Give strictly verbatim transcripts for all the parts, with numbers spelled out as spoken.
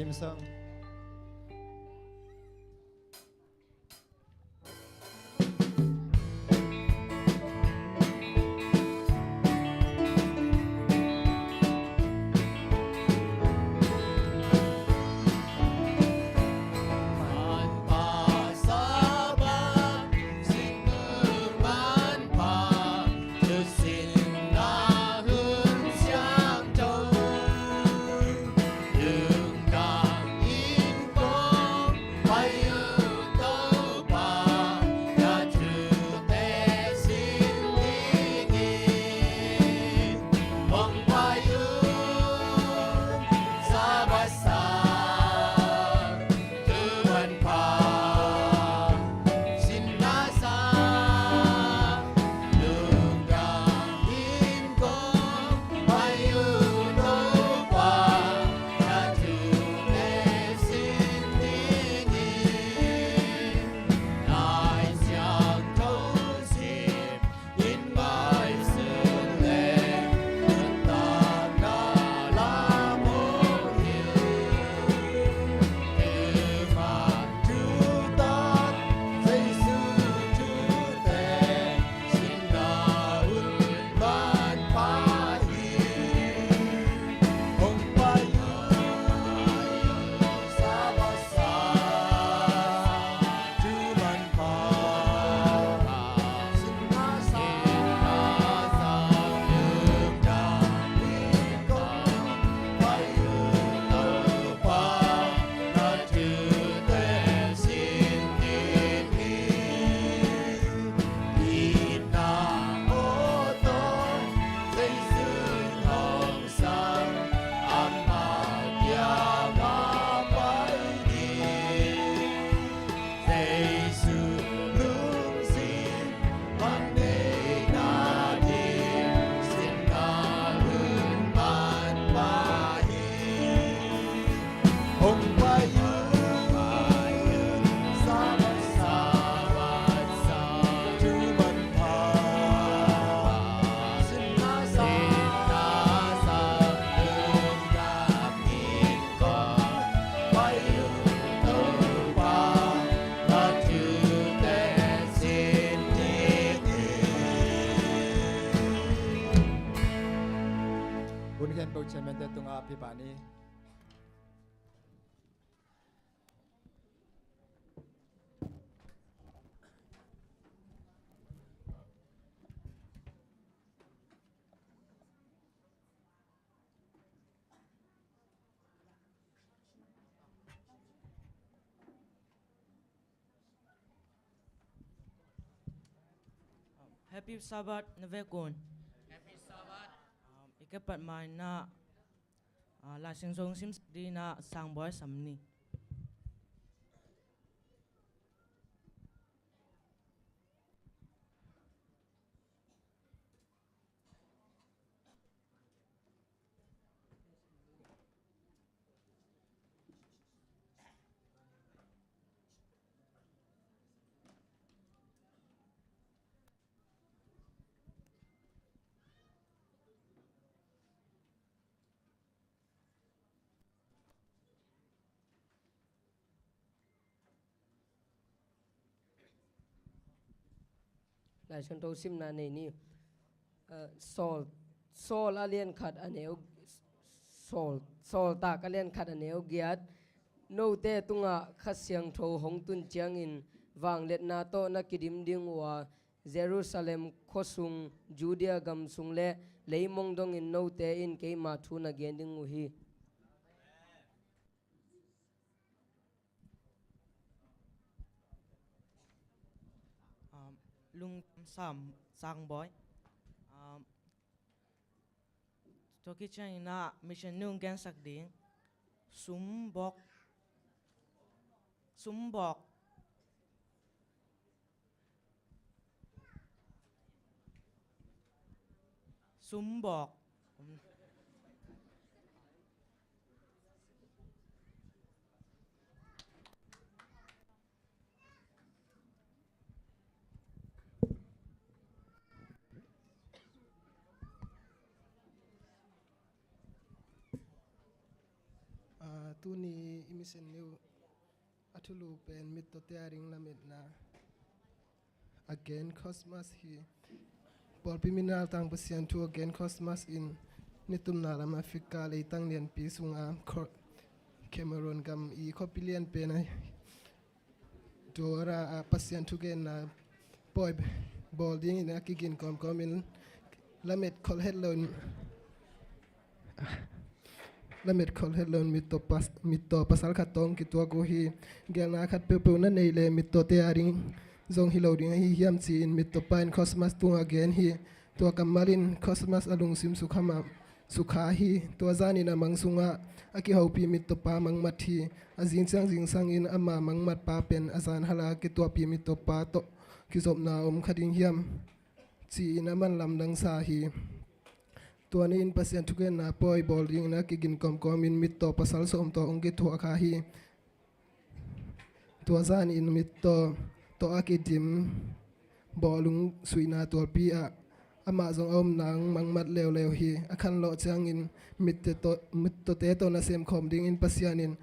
Theme song. Hun khempeuh chairman te tungah phi pah ni. Happy Sabbath na vek un. Happy Sabbath. Um, i kipat ma-in ah, uh, Lai Siangtho hong simsak dingin ah Sangbawi sam ni. Lai Siangtho simna nei ni. Eh, Sawl, Sawl a lian khat a neu, Sawl, Sawltak a lian khat a neu giat. Note tungah Kha Siangtho hong tun ciangin vangliatna tawh na kidim ding uh a, Jerusalem khuasung, Judea gam sung le leimong dongin note in keima thu na gen ding uh hi. Um, Lungdam Sam, Sangbawi. Um, tua khit ciangin ah mission nu hong gensak ding. Sumbawk. Sumbawk. Sumbawk. Ah, Tuni i misen ni uh a thulu pen mittawte a ding lametna a gen Christmas hi. Pawlpi minaltang Pasian thu a gen Christmas in nitumna lam Africa leitang lianpi sunga Cor-, Cameroon gam i khuapi lian pen a Dora a Pasian thugenna pawi bawl dingin a kigin kawmkawmin lamet khol het loin lamet khol het loin mittaw pas-, mittaw pasal khat tawh kituak uh hi. Gelna khat peuhpeuh na nei le mittawte a ding zong hi lo ding ahi hiam ci-in mittawpa in Christmas tungah gen hi. Tua kammal in Christmas a lungsim sukha mah, sukha hi. Tua zanin a mang sungah a kihopih mittawpa mangmat hi. A zingciang zingsangin ama mangmatpa pen a zan hala kituahpih mittawpa tawh kizopna om kha ding hiam ci-in a man lamdang sa hi. Tua ni-in Pasian thugenna pawi bawl dingin a kigin kawmkawmin mittaw pasal sawm tawh hong kithuah kha hi. Tua zanin mittaw tawh a kidim bawlung suihna tualpi ah amah zong a om nang mangmat leuleu hi. A khanlawh ciangin mitte tawh, mittawte tawh nasem khawm dingin Pasian in,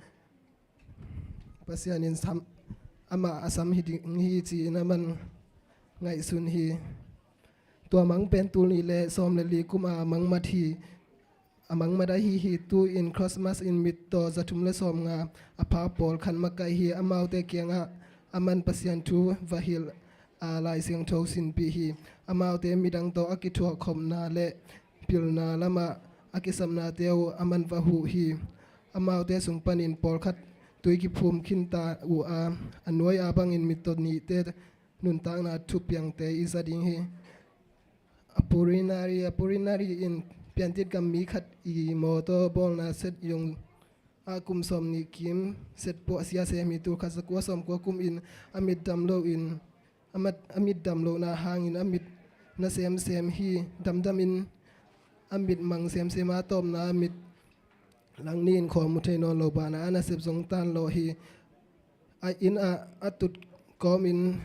Pasian in sam, amah a sam hi ding hi ci-in a man ngaihsun hi. Tua mang pen tul nih le sawm le li kum a mangmat hi. A mangmat ahi hi. Tu-in Christmas in mittaw za thum le sawm nga a pha pawl khan makaih hi. Amaute kiangah a man Pasian thu va hilh a Lai Siangtho sinpih hi. Amaute midang tawh a kithuah khopna le pilna lamah a kisapnate uh a man va huh hi. Amaute sung panin pawlkhat tui kiphum khinta uh a, a nuai a bangin mittaw nihte nuntakna thupiangte i za ding hi. A purinari, a purinari in Piantit gam mi khat i mawtaw bawlna set yong a kum sawm nih kim set puah sia sem hi. Tul khat za kua sawm kua kum in a mit dam loin a mat, a mit dam lohna hangin a mit na semsem hi. Damdam in a mit mang semsem a tawpna a mit lang ni-in khua mu thei nawn lo banah a nasep zong tan lawh hi. A inn ah a tut kawmin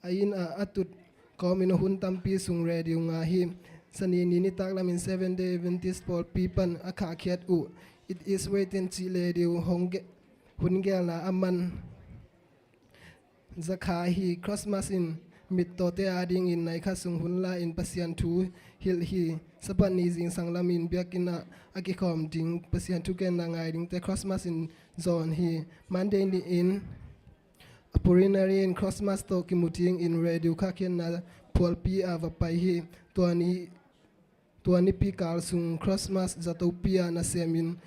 a inn ah a tut kawmin hun tampi sung radio nga hi. Sani ni nitak lamin Seven Day Adventist pawlpi pan a khahkhiat uh It Is Written cih radio hong ge-, hun gelna a man zakha hi. Christmas in mittawte adingin nai khat sung hun la-in Pasian thu hilh hi. Sabbath ni zingsang lamin biakinn ah a kikhawm ding Pasian thugenna ngai dingte Christmas in zawn hi. Monday ni-in a purinari in Christmas tawh kimu dingin radio khahkhiatna phualpi ah va pai hi. Tua ni, tua nipi kal sung Christmas zatopi ah nasemin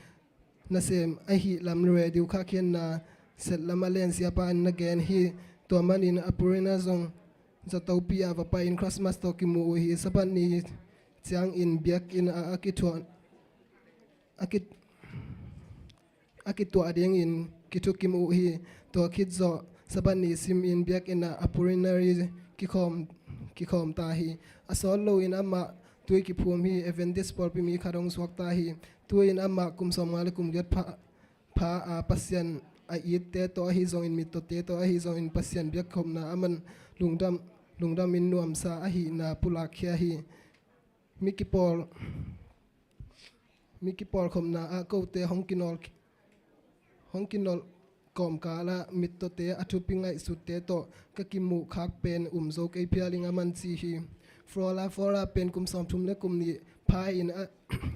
nasem ahi lam radio khahkhiatna set lam a lensiapa in na gen hi. Tua manin a purina zong zatopi ah va pai-in Christmas tawh kimu uh hi. Sabbath ni ciangin biakinn ah a kithuah, a kit-, a kituah dingin kithukim uh hi. Tua khit zawh Sabbath ni simin biakinn ah a purinari kikhawm, kikhawm ta hi. A sawt loin amah tui kiphum hi. Adventist pawlpi mi khat hong suak ta hi. Tu-in amah kum sawmnga le kum giat pha, pha a Pasian a itte tawh ahi zongin mittawte tawh ahi zongin Pasian biakkhopna a man lungdam, lungdamin nuamsa ahihna pulakkhia hi. Mi kipawl, mi kipawlkhopna ah kote hong kinawl, hong kinawl kawmkal ah mittawte a thupi ngaihsutte tawh ka kimuh khak pen um zo kei phial ing a man ci hi. Flora, Flora pen kum sawmthum le kum nih pha-in a,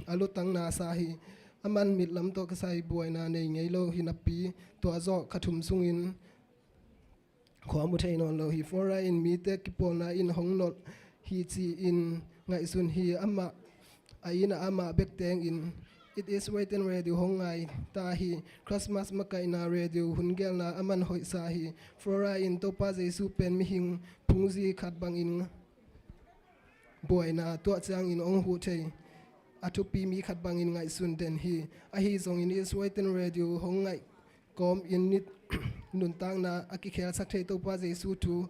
a lutang na sa hi. A man mitlam tawh kisai buaina nei ngei lo hi napi tua zawh kha thum sungin khua mu thei nawn lo hi. Flora in mite kipawlna in hong nolh hi ci-in ngaihsun hi. Amah a inn ah amah bek tengin It Is Written radio hong ngai ta hi. Christmas makaihna radio hun gelna a man hoihsa hi. Flora in Topa Jesu pen mihing phungzi khat bangin buaina tuah ciangin hong huh thei a thupi mi khat bangin ngaihsun den hi. Ahi zongin It Is Written radio hong ngaih kawmin nit nuntakna a kikhelsak thei Topa Jesu thu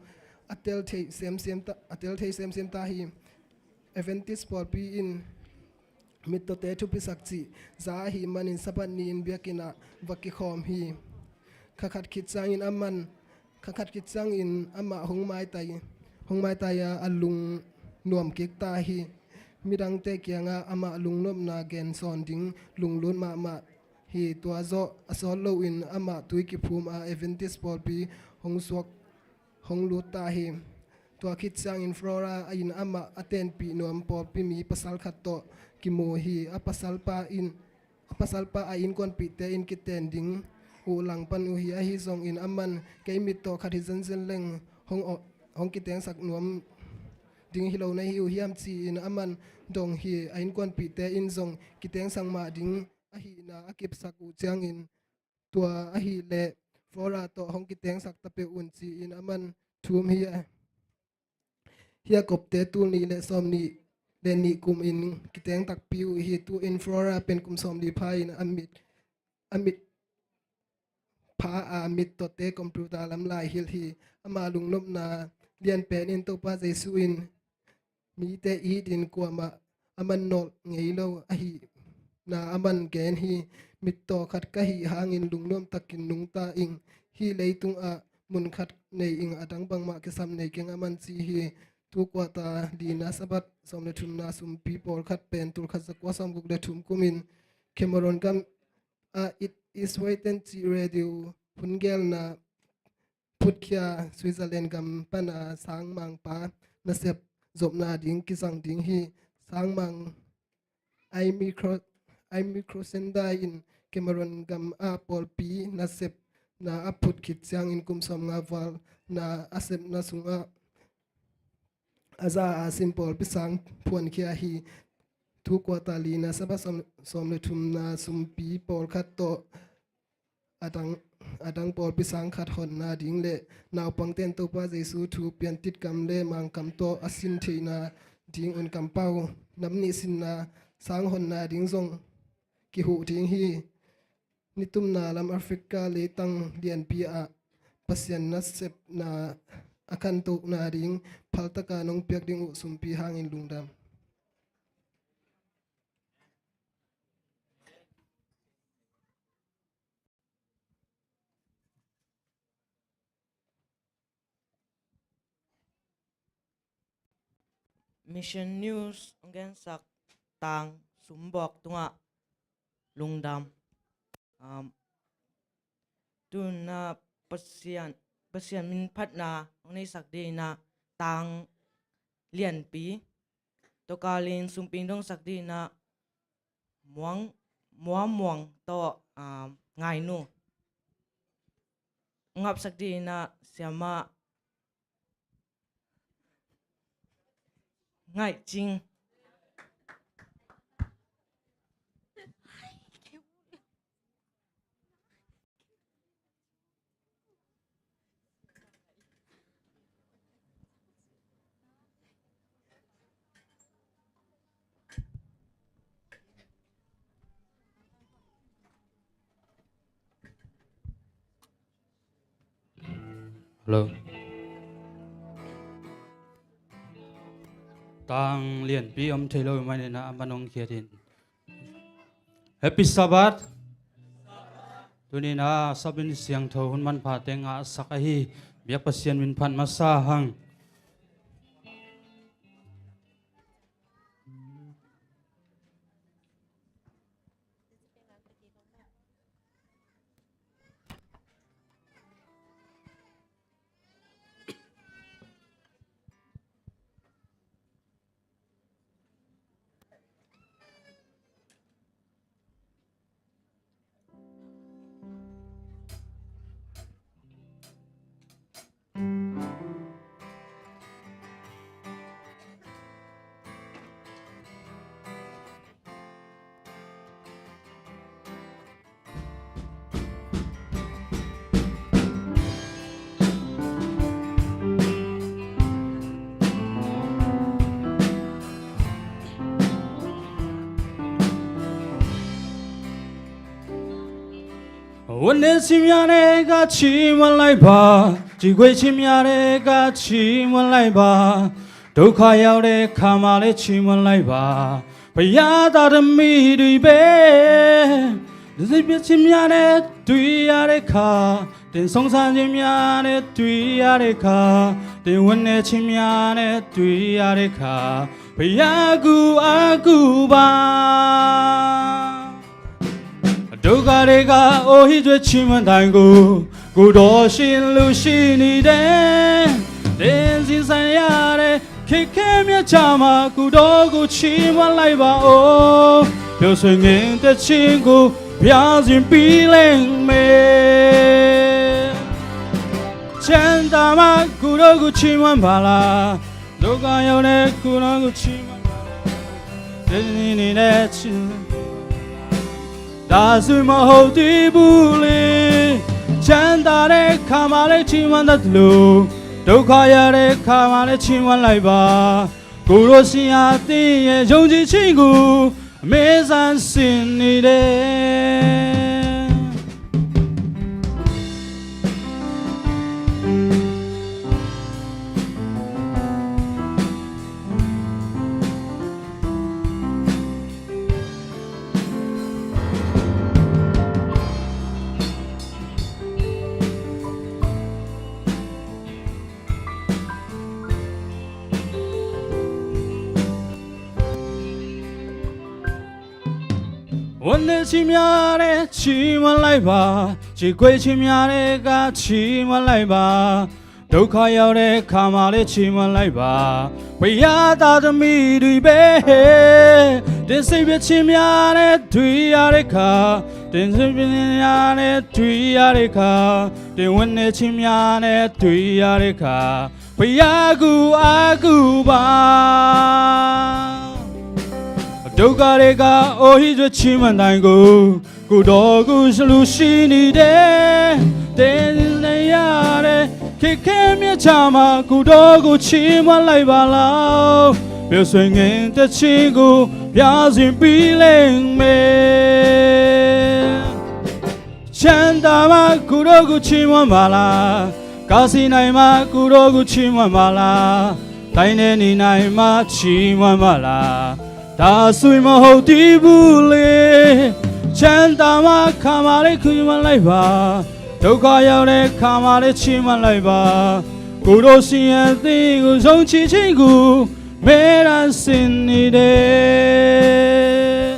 a tel thei semsem ta, a tel thei semsem ta hi. Adventist pawlpi in mittawte thupisak cih za ahih manin Sabbath ni-in biakinn ah va kikhawm hi. Kha khat khit ciangin a man, kha khat khit ciangin amah hong maitai, hong maitai a, a lung nuam kik ta hi. midangte kiangah amah lungnopna gen sawn ding lunglut mahmah hi. Tua zawh a sawt loin amah tui kiphum a Adventist pawlpi hong suak, hong lut ta hi. Tua khit ciangin Flora in amah a tenpih nuam pawlpi mi pasal khat tawh kimu hi. A pasalpa in, a pasalpa a innkuanpihte in kiten ding uh langpan uh hi. Ahi zongin aman, "Kei mittaw khat hi zenzen leng hong, hong kitengsak nuam ding hi lo na hi uh hiam?" ci-in aman dong hi. A innkuanpihte in zong kitengsak mah ding ahihna a kipsak uh ciangin, "Tua ahih leh Flora tawh hong kitengsak ta peuh un," ci-in aman thum hi. Hiah kopte tul nih le sawm nih le nih kumin kiteng takpi uh hi. Tu-in Flora pen kum sawmli pha in a mit, a mit pha a, mittawte computer lam lai hilh hi. Ama lungnopna lianpen in Topa Jesu in mite it in kuamah a man nolh ngei lo ahihna aman gen hi. "Mittaw khat ka hih hangin lungnuam takin nungta ing. Hih leitungah mun khat nei ing, a dang bangmah kisam nei keng," aman ci hi. Tu quarter lina Sabbath sawm le thumna sumpi pawlkhat pen tulkhat zakua sawmguk le thum kumin Cameroon gam ah It Is Written cih radio phunggelna phutkhia Switzerland gam pana sangmangpa nasep zopna ding kizang ding hi. Sangmang Aimé Cro-, Aimé Courcendé in Cameroon gam ah pawlpi nasepna a phut khit ciangin kum sawmnga val na a sepna sungah a za a sim pawlpi sang phuankhia hi. Tu quarter lina Sabbath sawm, sawm le thumna sumpi pawlkhat tawh a dang, a dang pawlpi sang khat honna ding le naupangte'n Topa Jesu thu piantit kam le Mangkam tawh a sin theihna ding un kampau. Nam nih sinna sang honna ding zong kihuh ding hi. Nitumna lam Africa leitang lianpi ah Pasian nasepna a khantohna ding phaltaka nong piak ding uh sumpi hangin lungdam. Mission News hong gensak tang sumbawk tungah lungdam. Um, tuna Pasian, Pasian min phatna hong neisak dingin ah tang lianpi, tua kalin sumpi dongsak dingin ah muang, muang muang tawh, um, Ngainu, ngapsak dingin ah siamah Ngaih Cing. Hello. Tang lianpi om thei lo i manin ah a man hong khiat in. Happy Sabbath. Tuni-in ah sabbath siangtho hun manphate ngahsak ahi biak Pasian min phat masa hang. Wande chimyane ka chiman laiba, chigwe chimyane ka chiman laiba, ဒုက္ခရောက်တဲ့အခါမှာလည်းချီးမွမ်းလိုက်ပါ ဘုရားသားသမီးတွေပဲ။ ဒီစိတ်ပြချင်းများနဲ့တွေ့ရတဲ့အခါ၊ တင်ဆောင်စားခြင်းများနဲ့တွေ့ရတဲ့အခါ၊ တင်ဝတ်နေခြင်းများနဲ့တွေ့ရတဲ့အခါ၊ ဘ ဘုရားကိုအားကိုးပါ။ ဒုက္ခတွေကအိုဟစ်ကြွေးချီးမွမ်းတိုင်းကို ကိုယ်တော်ရှင်လူရှိနေတယ်။ တင်းစီဆိုင်ရတဲ့ ခက်ခဲမြတ်ချမှာ ကိုယ်တော်ကိုချီးမွမ်းလိုက်ပါဦး။ ပျော်ရွှင်ငြိမ်သက်ခြင်းကို ဘုရားရှင်ပေးလိမ့်မယ်။ ချမ်းသာမှ ကိုယ်တော်ကိုချီးမွမ်းပါလား။ ဒုက္ခရောက်တဲ့ ကိုယ်တော်ကိုချီးမွမ်းပါလား။ တင်းစီနေတဲ့ချီး ဒါဆိုမဟုတ်သေးဘူးလေ။ ချမ်းသာတဲ့အခါမှာလည်း ချီးမွမ်းတတ်သလို၊ ဒုက္ခရောက်တဲ့အခါမှာလည်း ချီးမွမ်းလိုက်ပါ။ ကိုယ်တော်ရှင်ဟာ သင်ရဲ့ယုံကြည်ခြင်းကို အမြဲတမ်းဆင်နေတယ်။ ဝမ်းနည်းခြင်းများနဲ့ ချီးမွမ်းလိုက်ပါ။ ကြေကွဲခြင်းများတဲ့အခါ ချီးမွမ်းလိုက်ပါ။ ဒုက္ခရောက်တဲ့အခါမှာလည်း ချီးမွမ်းလိုက်ပါ။ ဘုရားသားသမီးတွေပဲ၊ တင်းစီပျက်ခြင်းများနဲ့ တွေ့ရတဲ့အခါ၊ တင်းစီပျက်ခြင်းများနဲ့ တွေ့ရတဲ့အခါ၊ တင်းဝမ်းနည်းခြင်းများနဲ့ တွေ့ရတဲ့အခါ၊ ဘုရားကိုအားကိုးပါ။ ဒုက္ခတွေက အိုဟစ်ကြွေးချီးမွမ်းတိုင်းကို ကိုယ်တော်ကိုလူရှိနေတယ်။ တင်းစီနေရတဲ့ ခက်ခဲမြတ်ချမှာ ကိုယ်တော်ကိုချီးမွမ်းလိုက်ပါလား။ ပျော်ရွှင်ငြိမ်သက်ခြင်းကို ဘုရားရှင်ပေးလိမ့်မယ်။ ချမ်းသာမှ ကိုယ်တော်ကိုချီးမွမ်းပါလား။ ကားစီးနိုင်မှ ကိုယ်တော်ကိုချီးမွမ်းပါလား။ တိုင်းနဲ့နေနိုင်မှ ချီးမွမ်းပါလား။ ဒါဆိုရင်မဟုတ်သေးဘူးလေ။ ချမ်းသာမှ အခါမှာလည်း ချီးမွမ်းလိုက်ပါ။ ဒုက္ခရောက်တဲ့အခါမှာလည်း ချီးမွမ်းလိုက်ပါ။ ကိုယ်တော်ရှင်ရဲ့သင်ကို ယုံကြည်ခြင်းကို အမြဲတမ်းဆင်နေတယ်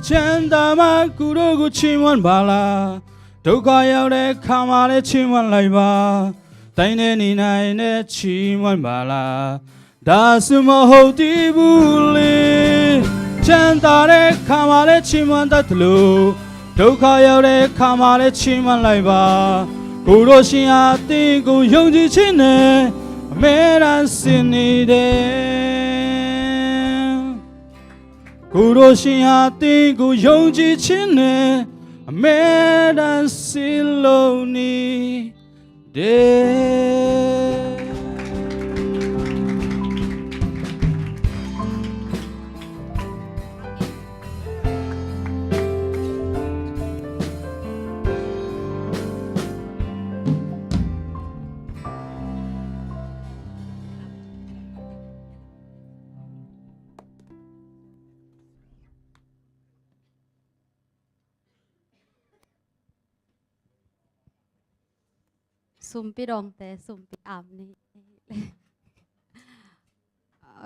။ ချမ်းသာမှ ကိုယ်တော်ကိုချီးမွမ်းပါလား။ ဒုက္ခရောက်တဲ့အခါမှာလည်း ချီးမွမ်းလိုက်ပါ။ တိုင်းနဲ့နေနိုင်တဲ့ ချီးမွမ်းပါလား။ ဒါဆိုမဟုတ်သေးဘူးလေ။ ချမ်းသာတဲ့အခါမှာလည်း ချီးမွမ်းတတ်သလို၊ ဒုက္ခရောက်တဲ့အခါမှာလည်း ချီးမွမ်းလိုက်ပါ။ ကိုယ်တော်ရှင်ဟာ သင်ကိုယုံကြည်ခြင်းနဲ့ အမြဲတမ်းဆင်နေတယ်။ ကိုယ်တော်ရှင်ဟာ သင်ကိုယုံကြည်ခြင်းနဲ့ အမြဲတမ်းဆင်လို့နေတယ်။ Sumpi dongte, sumpi am ni.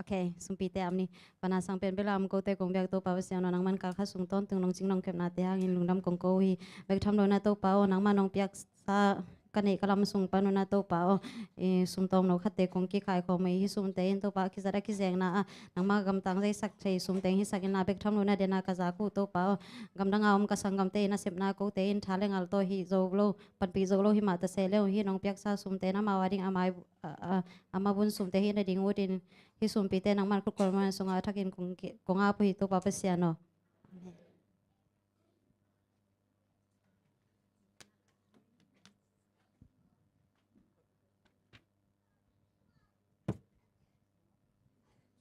Ok, sumpite am ni. Pana sang pen belam kote kong biak Topa Pasian aw, nangman kal khat sung tawntung nong cing nong khepnate hangin lungdam kong ko uh hi. Bek tham lo na Topa aw, nangman nong piaksa ka neih ka lam sung pan uh na Topa aw, i sum tawmno khatte kong kikhai khawm uh hi. Hih sumte in Topa a kizat a kizengna ah nangma gamtang zeisak thei sumte in hisak inla, bek tham lo na dena ka zak uh Topa aw, gamdanga om ka sanggamte in a sepna kote in tha le ngal tawh hih zo lo, panpih zo lo hi mah ta se le uh hi. Nong piaksa sumte in amau a ding a mai, a, a, a mavun sumte hi na ding utin, hih sumpite nangman khut khualmuan sunga a thakin kong ki-, kong ap uh hi Topa Pasian aw. Amen.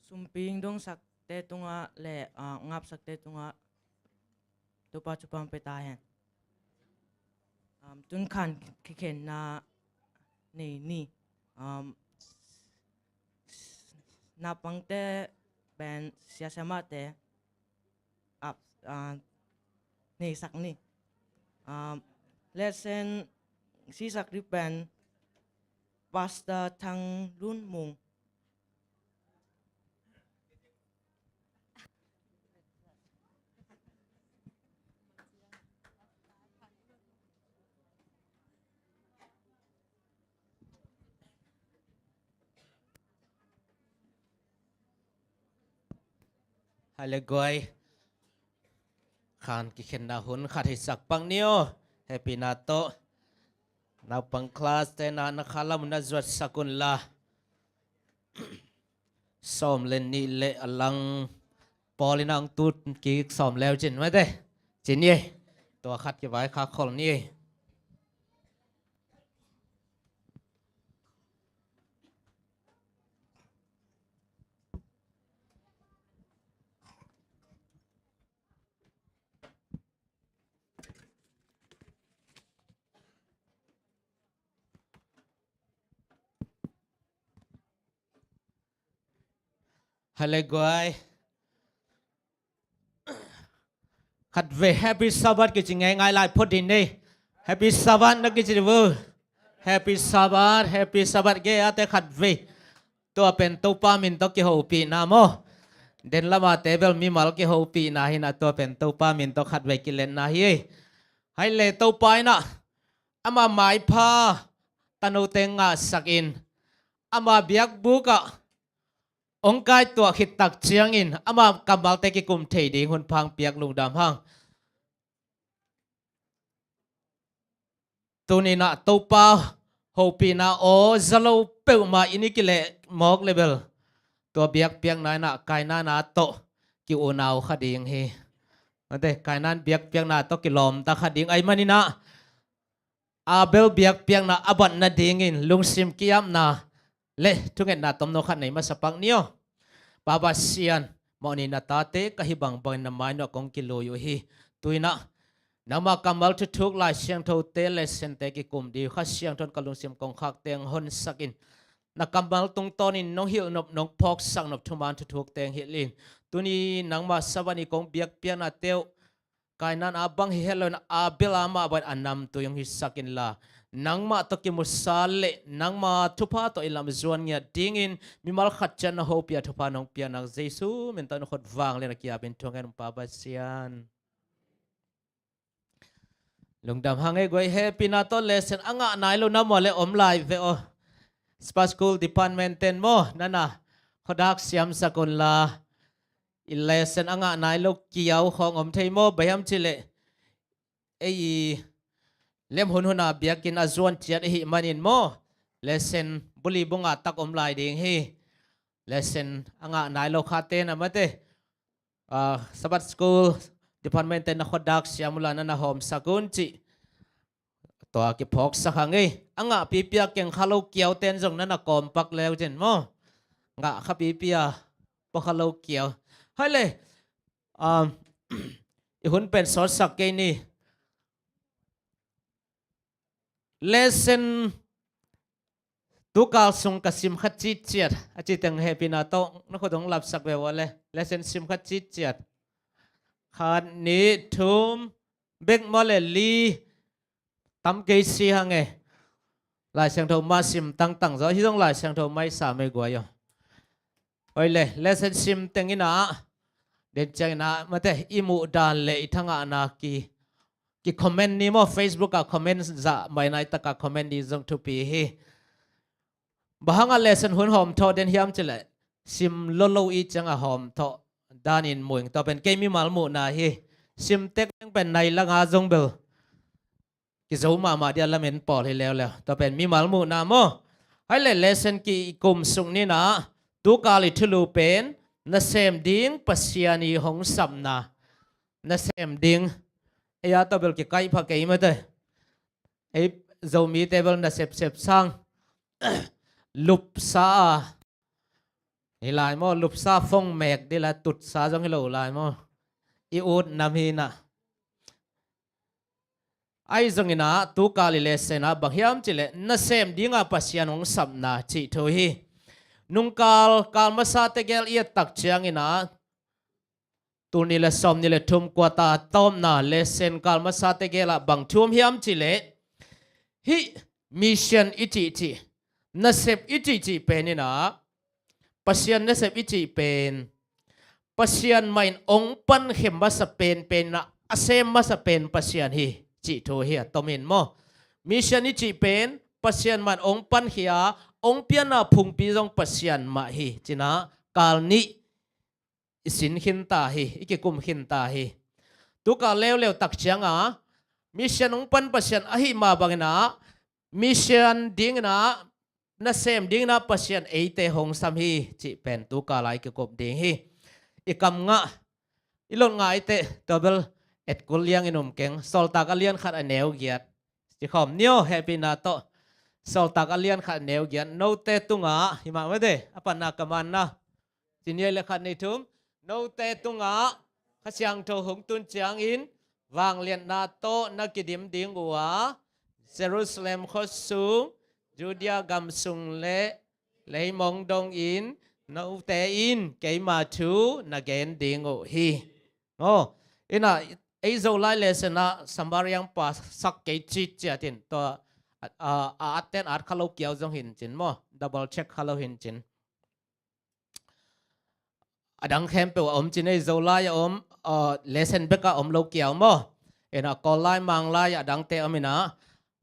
Sumpi ing dongsakte tungah le, ah, ngapsakte tungah Topa thupha pia ta hen. Um, tunkhan kikhenna nei ni. Um, naupangte pen siasia mahte ap, ah, neisak ni. Ah, lesson sisak ding pen Pastor Thang Lun Mung. Hai le guai. Khan kikhenna hun khat hisak pak ni aw. Hehpihna tawh naupang class te na na kha lam na zuatsak unla. Sawm le nih le a lang pawl in ang tu kik sawm leu cin mate. Cin ye. Tua khat kivaikhak khol ni. Hai le guai. Khatvei Happy Sabbath kici ngeingai lai phot ding ni. Happy Sabbath na kici dih uh. Happy Sabbath, Happy Sabbath ge ate khatvei. Tua pen Topa min tawh kihopihna maw. Den lama te bel mimal kihopihna hi na, tua pen Topa min tawh khatvei kiletna hi. Hai le Topa in ah ama maipha tanote ngahsak in, ama biakbuk ah hong kaituah khit tak ciangin ama kammalte kikum thei ding hun pha hong piak lungdam hang. Tuni in ah Topa hopihna aw za lo peuhmah i ni kileh mawk le bel, tua biakpiakna in ah Kaina na tawh ki-unau kha ding hi. Mate, Kaina biakpiakna tawh kilawmta kha ding ahih manin ah Abel biakpiakna a bat nadingin lungsim ki-apna le thungetna tomno khat nei masa pak ni aw. Pa Pasian, mawhni na tate ka hih bangbangin na mai nuah kong kilui uh hi. Tu in ah nangma kammal thuthuk Lai Siangthote lessonte kikum ding uh Kha Siangtho in ka lungsim kongkhakte hong honsak in, na kammal tungtawnin nong hilh nop, nong phawksak nop thuman thuthukte hong hilh in. Tuni nangma Sabbath ni kong biakpiaknate uh Kaina a bang hi het loin Abel a mah bangin a namtui hong hisak inla, nangmah tawh kimusa le nangma thupha tawh i lam zuan ngiat dingin mimal khat ciat na hopih a thupha nong piakna Jesu min tawh na khut vanglian a ki-apin thu ngen ung Pa Pasian. Lungdam hang ei guai. Hehpihna tawh lesson a ngah nai lo na maw le om lai ve aw. Sabbath School Department ten maw nana khuadak siamsak unla. I lesson a ngah nai lo kiau khawng om thei maw, bang hiam cih leh ei i lem hunhun a biakinn a zuan ciat ahih manin maw, lesson buli bunga tak om lai ding hi. Lesson a ngah nai lo khate na mate, ah, Sabbath School Department te na khuadak siam unla na na hawmsak un cih tua kiphawksak hang ei. A ngah pipi a keng kha lo kiau ten zong na na kawmpak leu cin maw. Ngah kha pipi a pua kha lo kiau. Hai le, um, i hun pen sawtsak kei ni. Lesson tukal sung ka sim kha citciat a ci teng hehpihna tawh na khut hong lapsak ve ua le. Lesson sim kha citciat. Khat, nih, thum, bek maw le li, tam kei si hang e. Lai Siangtho mah sim tangtang zaw hi zong Lai Siangtho mah i sam ei guai aw. Oi le, lesson sim teng in ah den ciangin ah mate i muh dan le i thangahna ki, ki comment ni maw, Facebook ah comment zah mai nai tak ah comment ni zong thupi hi. Bang hangah lesson hun hawmthawh den hiam cih leh sim lolo i ciangah hawmthawh danin mu ing. Tua pen kei mimal muhna hi. Sim tek leng pen nai langa zong bel kizo mahmah dia lamen pawl hi leuleu. Tua pen mimal muhna maw. Hai le lesson ki i kum sung ni in ah tukal i thulu pen nasem ding Pasian i hong sapna. Nasem ding. Ei a tawh bel kikaih pha kei mate. Ei Zomite bel nasepsep sang lupsa a hi lai maw, lupsa fong mek dih lai, tutsa zong hi lo lai maw. I ut nam hi in ah. Ahi zongin ah tukal i lesson ah bang hiam cih leh nasem dinga Pasian hong sapna cih thu hi. Nungkal kal masa tegel i et tak ciangin ah tul nih le sawm nih le thum kuata tawpna lesson kal masa tegel ah bang thu om hiam cih leh hih mission i cihcih, nasep i cihcih pen in ah Pasian nasep i cih pen Pasian mah in hong pankhem masa penpen in ah a sem masa pen Pasian hi cih thu hi a tom in maw. Mission i cih pen Pasian mah in hong pankhia, hong pianna phungpi zong Pasian mah hi ci in ah kal nih i sin khinta hi, i kikum khinta hi. Tuka leuleu tak cianga mission hong pan Pasian ahi mah bangin ah mission dingin ah nasem dingin ah Pasian eite hong sam hi cih pen tuka lai kikup ding hi. I kam ngah, i lot ngah i teh tua bel etkul liangin um keng. Sawltak a lian khat a neu giat. Ci khawm ni aw, hehpihna tawh. Sawltak a lian khat a neu giat. Note tungah, hi mah mate, a panna ka manna. Ci nih le khat nih thum. Note tungah Kha Siangtho hong tun ciangin vangliatna tawh na kidim ding uh a, Jerusalem khuasung, Judea gamsung le leimong dongin note in keima thu na gen ding uh hi. Aw, ina, ei Zolai lesson ah Samariang pa sak kei citciat in tua a, a, a atten at kha lo kiau zong hi in cin maw, double check kha lo hi in cin. A dang khempeuh a om cin ei, Zolai a om, a, lesson bek a om lo kiau maw. Ina, Kawllai, Manglai a dangte om ina.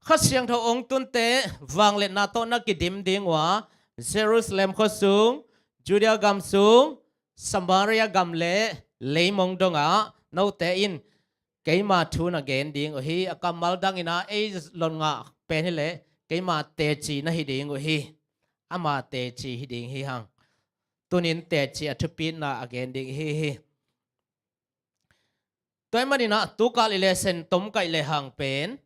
Kha Siangtho hong tunte vangliatna tawh na kidim ding uh a, Jerusalem khuasung, Judea gamsung, Samaria gam le leimong dongah note in keima thu na gen ding uh hi. A kammal dangin ah ei lot ngah pen hi leh keima teci na hi ding uh hi. Ama teci hi ding hi hang. Tunin teci a thupitna a gen ding hi hi. Tua ahih manin ah tukal i lesson tomkaih lehang pen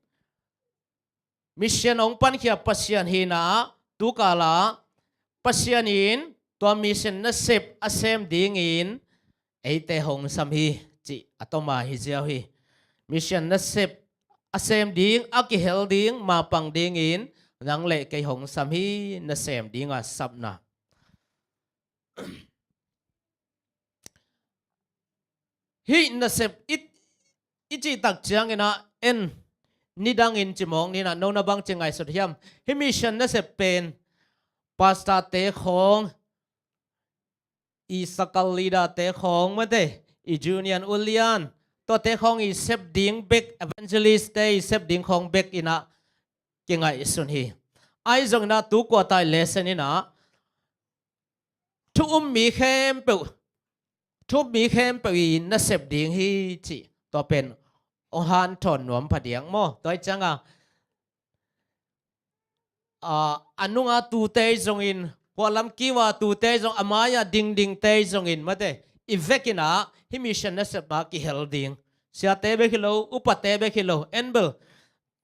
mission hong pankhia Pasian hi ina, tukal ah Pasian in tua mission nasep a sem dingin eite hong sam hi cih a toma hi ziau hi. Mission nasep a sem ding, a kihel ding, mapang dingin nang le kei hong sam hi, nasem dinga sapna. Hih nasep i, i cih tak ciangin ah en, nidangin ci mawk ni ina, no na bang ci ngaihsut hiam? Hih mission nasep pen pastor-te khawng, i circle leader-te khawng mate, i union ulian, tuate khawng i sep ding bek, evangelist-te i sep ding khawng bek ina kingaihsun hi. Ahi zongin ah tu quarter lesson ina thu um mi khempeuh, thu um mi khempeuh i nasep ding hi cih tua pen hong hanthawn nuam phadiak maw. Tua ahih cianga, a, a nunga tute zongin, pualam kiva tute zong, a mai-a dingdingte zongin mate, i vekin ah hih mission nasep ah kihel ding. Siate bek hi lo, upate bek hi lo, en bel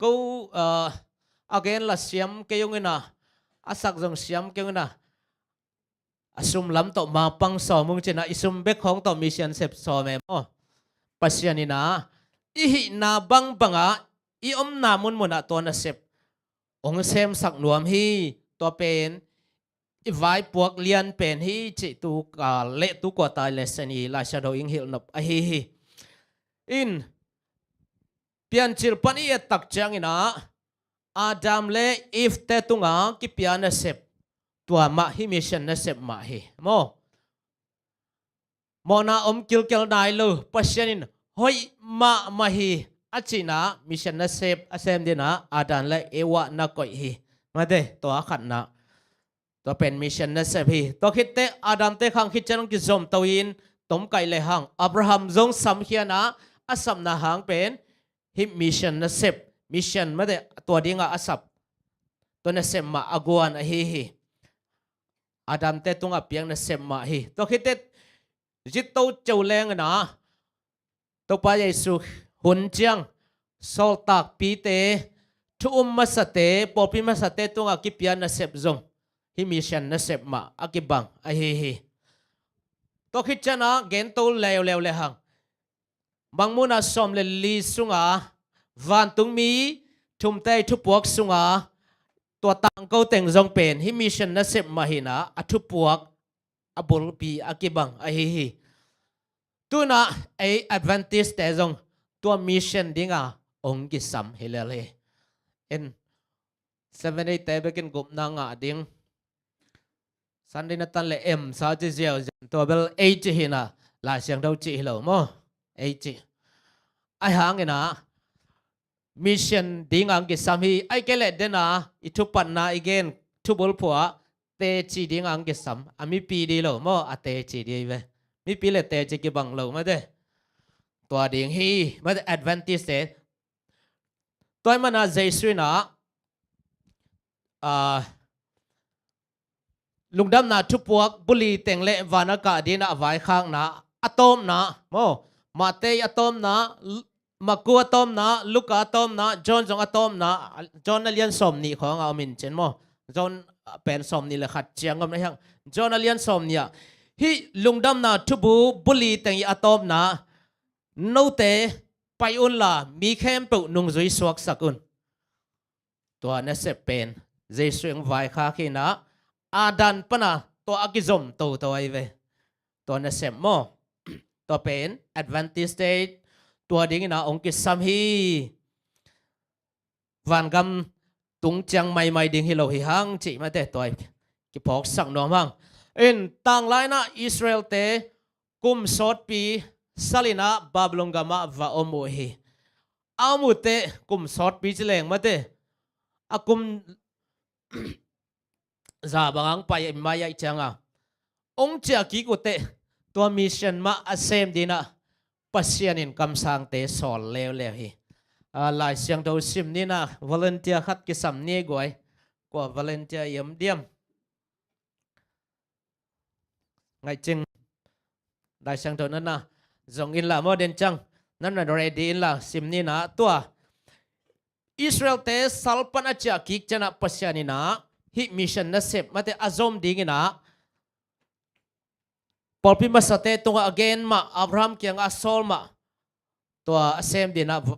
ko, a, a gen la siam kei ung ina, a sak zong siam kei ung ina, a sum lam tawh mapang sawm ung cin ah, i sum bek khawng tawh mission sep sawm e maw. Pasian ina i hihna bangbang ah, i omna munmun ah tua nasep hong semsak nuam hi. Tua pen i vaipuak lian pen hi cih tu kal le tu quarter lesson i Lai Siangtho in hilh nop ahi hi. In Piancil pan i et tak ciangin ah Adam le Eve-te tunga kipia nasep, tua mah hih mission nasep mah hi maw. Mawhna om kilkel nai lo, Pasian in hoih mahmah hi a cihna mission nasep a sem dingin ah Adam le Eve na koih hi. Mate, tua a khatna. Tua pen mission nasep hi. Tua khitteh Adam-te khang khit ciang kizomto in tomkaih lehang Abraham zong samkhia in ah, a sapna hang pen hih mission nasep, mission mate, tua dingah a sap, tua nasep mah a guan ahi hi. Adam-te tungah piak nasep mah hi. Tua khitteh zitto ceu leng in ah Topa Jesu hun ciang sawltakpite, thu um masate, pawlpi masate tungah kipia nasep zong hih mission nasep mah a kibang ahi hi. Tua khit ciang ah gento leuleu lehang Mangmuhna sawm le li sunga vantungmi thumte i thupuak sunga tua tangko teng zong pen hih mission nasep mah hi in ah, a thupuak a bulpi a kibang ahi hi. Tu in ah ei Adventist-te zong tua mission dinga hong kisam hi lel hi. En, Seven Day-te bekin gupna ngah ding. Sunday na tan le M sa ci ziauziau, tua bel ei ci hi in ah, Lai Siangtho cih hi lo maw. Ei ci. Ahi hangin ah mission dinga hong kisam hi. Ahih kei leh den a i thupatna i gen thubulphuh ah teci dinga hong kisam. A mipi ding lo maw, a teci ding hi ve. Mipi le teci kibang lo mate. Tua ding hi mate Adventist te. Tua ahih manin ah Jesu in ah, ah, lungdamna thupuak buli teng le van a kah dingin ah a vaikhakna a tawpna maw, Matthai a tawpna, L-, Marku a tawpna, Luka a tawpna, John zong a tawpna, John a lian sawmnih khawng a om in cin maw, John pen sawmnih le khat ciang om na hiang, John a lian sawmnih ah hih lungdamna thubu buli teng i a tawpna, note pai unla mi khempeuh nungzui suaksak un. Tua nasep pen Jesu in vaikhak hi in ah, a dan pan a tua a kizom toto ahi ve. Tua nasep maw, tua pen Adventist te tua dingin ah hong kisam hi. Vangam tung ciang maimai ding hi lo hi hang cih mate tua kiphawksak nuam hang. In tanglai in ah Israel te kum sawtpi sal in ah Babylon gamah va om uh hi. A om uh teh kum sawtpi ci leng mate, a kum za bang hong pai mai ahih ciang a hong ciah kik uh teh, tua mission mah a sem dingin ah Pasian in kamsangte sawl leuleu hi. A, Lai Siangtho sim ni in ah volunteer khat kisam ni guai. Kua volunteer i om diam? Ngaih cing. Lai Siangtho nana zong inla maw den ciang, nana ready inla sim ni in ah tua Israel te sal pan a ciah kik ciang ah Pasian in ah hih mission nasep mate a zom dingin ah pawlpi masate tungah a gen mah, Abraham kiangah a sawl mah, tua a sem dingin ah v-,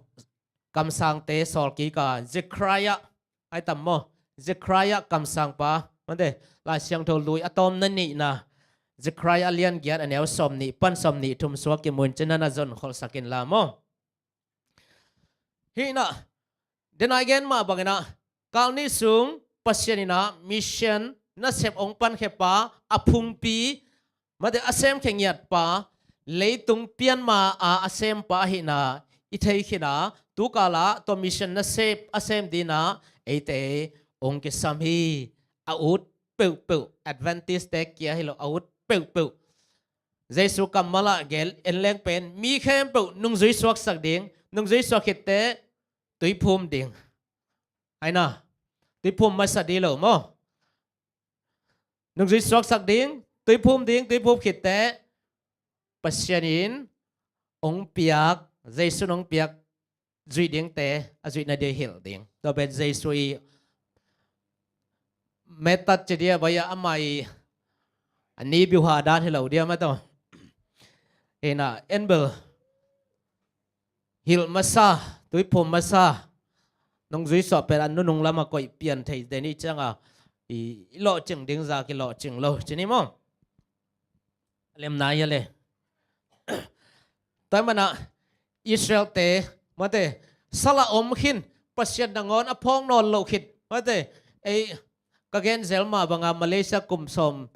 kamsangte sawl kik a, Zechariah ai tam maw, Zechariah kamsangpa mate, Lai Siangtho lui a tawmna nihna, Zechariah a lian giat a neu sawmnih pan sawmnih thum suak kimu in cin nana zon kholsak inla maw. Hih in ah, den a i gen mah bangin ah, kal nih sung Pasian in ah mission nasep hong pankhiapa, a phungpi mate a semkhia ngiatpa, leitung pian ma-a a sempa ahihna i thei khin a, tu kal ah tua mission nasep a sem dingin ah eite hong kisam hi. A ut peuhpeuh, Adventist te kia hi lo, a ut peuhpeuh Jesu kammal ah gen en leng pen mi khempeuh nungzui suaksak ding, nungzui suak khit teh tuiphum ding. Ai na, tuiphum masa ding lo maw. Nungzui suaksak ding, tuiphum ding, tuiphum khit teh Pasian in hong piak, Jesu in hong piak zuih dingte a zuih nading hilh ding. Tua pen Jesu i method ci dia, bai a, amah i a ni biuha dan hi lo dia mah tawh. Hi in ah en bel hilh masa, tuiphum masa, nungzui suak pen a nunung lam a koih pian thei den i ciang a, i, i lawhcing ding zah kilawhcing lo ci ni maw. Lemna hi a le. Tua ahih manin ah Israel te mate, sal a om khin, Pasian nangawn a phawk nawn loh khit mate, ei ka gen zel mah bang a Malaysia kum sawm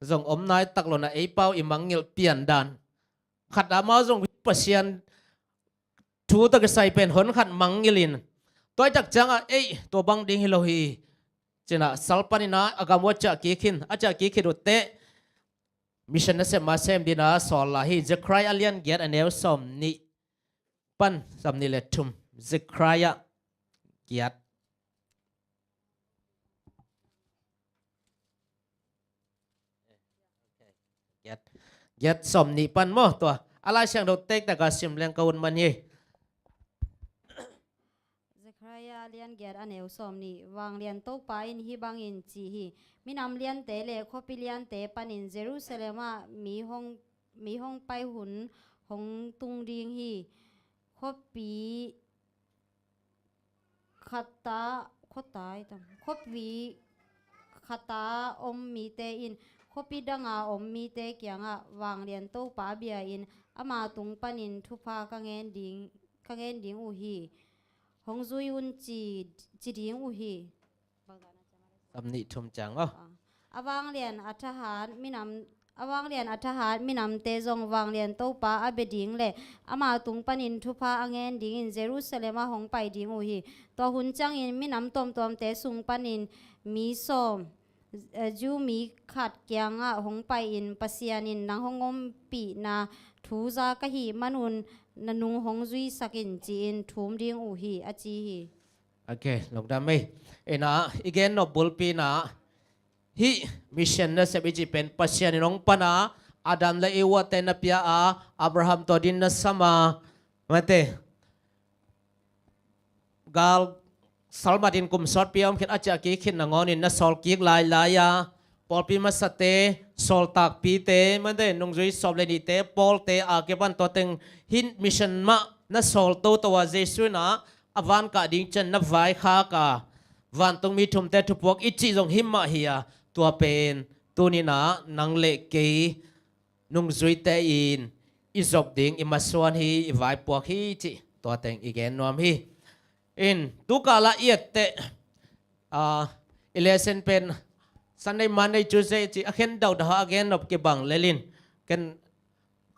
zong om nai tak lo in ah ei pau i mangngilh pian dan. Khat a amau zong Pasian thu tawh kisai pen hon khat mangngilh in, tua i tak ciang a ei tua bang ding hi lo hi ci in ah sal pan in ah a gam uh a ciah kik khin, a ciah kik khit uh teh mission nasep mah sem dingin ah sawl lai hi. Zechariah a lian giat a neu sawmnih pan sawmnih le thum. Zechariah giat. Giat, giat sawmnih pan maw tua. A Lai Siangtho tektak a sim leng ka ut man hi. Zechariah a lian giat a neu sawmnih. Vanglian Topa in hih bangin ci hi. Minam liante le khuapi liante panin Jerusalem ah mi hong, mi hong pai hun hong tung ding hi. Khuapi khata, khuata i tam. Khuapi khata om mite in khuapi danga om mite kiangah Vanglian Topa bia in ama tung panin thupha ka ngen ding, ka ngen ding uh hi. Hong zui un ci, ci ding uh hi. Sawmnih thum ciang aw. A vanglian a thahat minam, a vanglian a thahat minamte zong Vanglian Topa a bia ding le ama tung panin thupha a ngen dingin Jerusalem ah hong pai ding uh hi. Tua hun ciangin minam tuamtuamte sung panin mi sawm Jew mi khat kiangah hong pai-in, Pasian in nang hong ompihna thu za ka hih manun na nung hong zuisak in, ci-in thum ding uh hi, a ci hi. Ok, lungdam ei. Ina i gen nop bulpi ina hih mission nasep i cih pen Pasian in hong pan a, Adam le Eva te na pia a, Abraham tawh din na sam a, mate, gal salmat in kum sawtpi a om khin a ciah kik khin nangawnin na sawl kik lailai a, pawlpi masate, sawltakpite, mate, nungzui sawm le nihte, pawlte a kipan tua teng hih mission mah na sawl toto a, Jesu ina a van kah ding ciang na vaikhak a, vantungmi thumte thupuak i cih zong hih mah hi a, tua pen tuni ina nang le kei nungzuite in i zop ding, i masuan hi, i vaipuak hi cih tua teng i gen nuam hi. In tukal a i et teh, ah, i lesson pen Sunday, Monday, Tuesday cih a khen daudau a gen nop kibang lel in, ken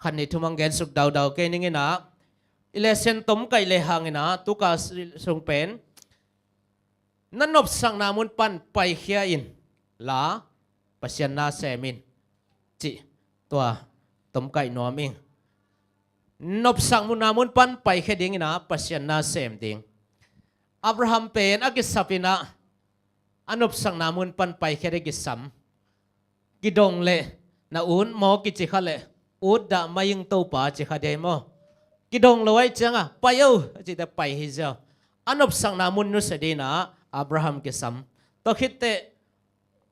khat nih thum hong gen suk daudau kei ning ina, i lesson tom kaih le hang ina tukal sung pen na nopsakna mun pan paikhia in la, Pasian na sem in, cih tua tom kaih nuam ing. Nopsakna mun pan paikhia ding ina Pasian na sem ding. Abraham pen a kisap ina a nopsakna mun pan paikhia ding kisam. Kidong le na ut maw kici kha le, ut dah mai ing Topa ci kha dei maw. Kidong lo ai cianga pai o a cite pai hi ziau. A nopsakna mun nusia ding ina Abraham kisam. Tua khit teh,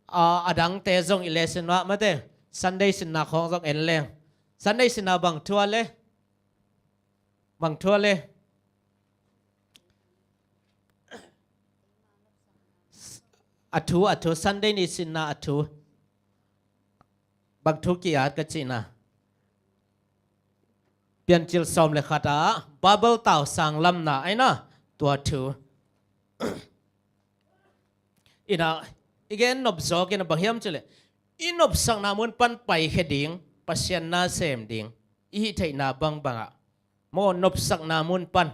a, a dangte zong i lesson mah mate, Sunday sinna khawng zong en leng. Sunday sinna bang thu a le? Bang thu a le? A thu, a thu, Sunday ni sinna a thu. Bang thu ki-at ka cihna? Piancil sawm le khat ah Babel tausang lamna aina tua thu. Ina i gen nop zawk ina bang hiam cih leh i nopsakna mun pan paikhia ding, Pasian na sem ding i hih theihna bangbangah maw, nopsakna mun pan.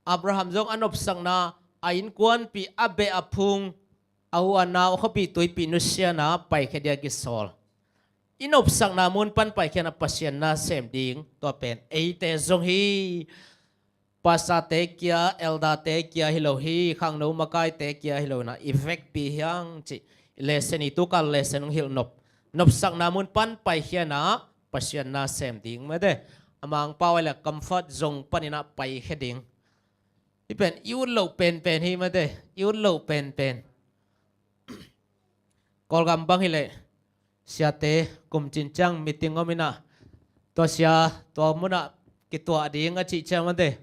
Abraham zong a nopsakna, a innkuanpih, a beh a phung, a u a nau, a khuapih tuipih nusiana paikhia dia kisawl. I nopsakna mun pan paikhiana Pasian na sem ding tua pen eite zong hi. Pastorte kia, elderte kia hi lo hi, khangno makaite kia hi lo ina i vekpi hiang cih i lesson, i tukal lesson hong hilh nop. Nopsakna mun pan paikhiana Pasian na sem ding mate. A Mangpau ai le comfort zone pan ina paikhia ding. Hih pen i ut loh penpen hi mate, i ut loh penpen. Kawlgam bang hileh siate kum cin ciang meeting om ina, tua sia tua munah kituah ding a cih ciang mate.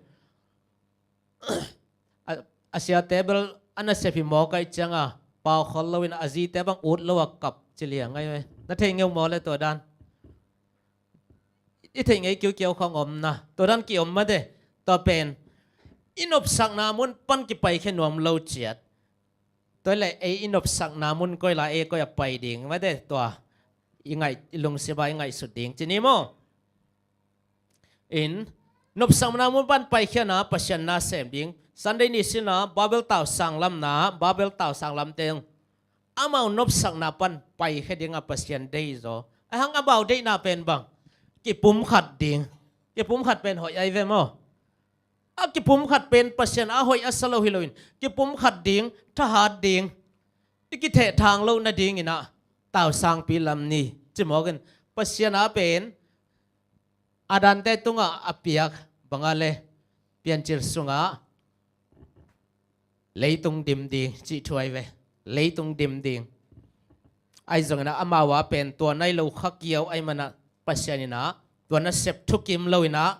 A, a siate bel a nasep hi mawk aih cianga pau khol lo ina a zite bang ut lo a kap ci liang aih ve. Na thei ngeu maw le tua dan? I theih ngei kiukiau khawng om na, tua dan ki-om mate. Tua pen i nopsakna mun pan kipaikhia nuam lo ciat. Tua le ei i nopsakna mun koi la ei koi a pai ding mate, tua i ngaih, i lungsim a i ngaihsut ding ci ni maw? In nopsakna mun pan paikhiana Pasian na sem ding. Sunday ni sina Babel tausang lamna, Babel tausang lamte amau nopsakna pan paikhia dinga Pasian deih zaw. Ahang amau deihna pen bang? Kipumkhat ding. Kipumkhat pen hoih ai ve maw? A kipumkhat pen Pasian a hoih a sa lo hi loin kipumkhat ding, thahat ding, i kithehthang loh nading ina tausangpi lam ni ci mawkin Pasian a pen a dante tungah a piak banga le Piancil sungah leitung dim ding cih thu ai ve. Leitung dim ding. Ahi zongina amau a pen tua nai lo kha kiau ahi mana Pasian ina tua nasep thukim lo ina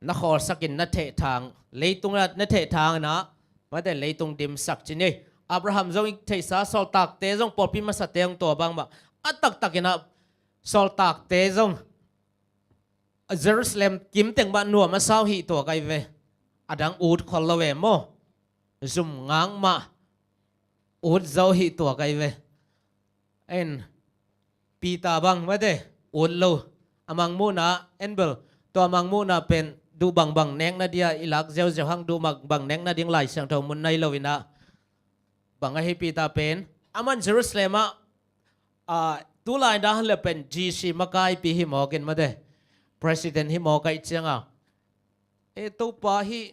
na khawlsakin na thehthang, leitung na thehthang ina mate leitung dimsak ci ni. Abraham zong i theihsa sawltakte zong pawlpi masate zong tua bangmah a taktak ina sawltakte zong Jerusalem kim teng mah nuam a sau hih tuak ahi ve. A dang ut khol lo ve maw? Zum ngak mah ut zo hih tuak ahi ve. En Peter bang mate ut lo. A mangmuhna en bel tua mangmuhna pen duh bangbang nekna dia i lak ziauziau hang duh bangbang nekna ding Lai Siangtho mun nai lo ina bang ahi Peter pen Aman Jerusalem ah, ah, tulai dan le pen G C makaipi hi mawk in mate, president hi mawk ahih cianga, e, Topa hih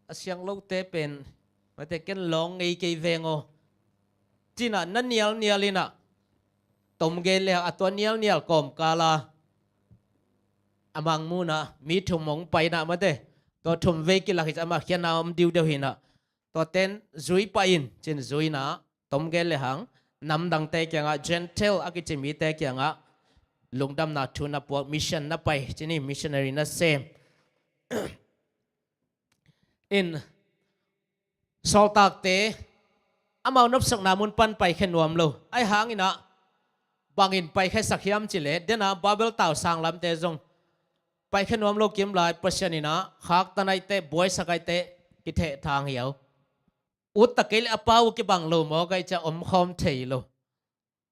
a siang lote pen mate ken lawng ngei kei veng aw, cinah na nialnial inah tom gen le a tua nialnial kawmkala a mangmunah mi thum hong painah mate, tua thum vei kilak hi ci a, amah khiatna om diudeu hinah, tua ten zui pah in cin zuinah tom gen le hang namdangte kiangah, Gentile a kici mite kiangah lungdamna thu na puak, mission na pai cini, missionary na sem. In sawltakte amau nopsakna mun pan paikhia nuam lo. Ahi hanginah bangin paikhiasak hiam cileh, dena Babel tau sanglamte zong paikhia nuam lo kimlai Pasian inah khaktan ahihte, buaisak ahihte kithehthang hiau. Utta kei le a pau kibang lo mawk ahih cia omkhawm thei lo.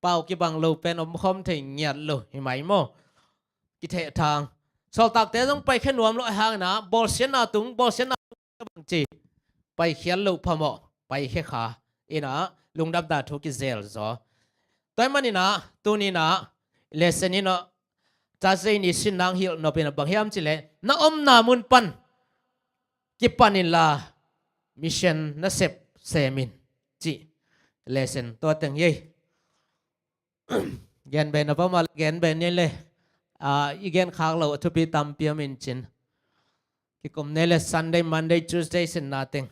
Pau kibang lo pen omkhawm thei ngiat lo hi mai maw? Kithehthang. Sawltakte zong paikhia nuam lo ahi hanginah bawlsiatna tung, bawlsiatna tung bang ci, paikhiat loh phamawh, paikhia kha inah lungdamna thu kizel zaw. Tua ahih maninah tuninah lesson inah Thursday ni sin nang hilh nopin a bang hiam cileh, na omna mun pan kipan inla mission nasep semin cih lesson tua teng hi. Gen ben a pamah le gen ben ni le, ah, i gen khak lo a thupi tampi om in cin. Kikum ni le Sunday, Monday, Tuesday sinna teng.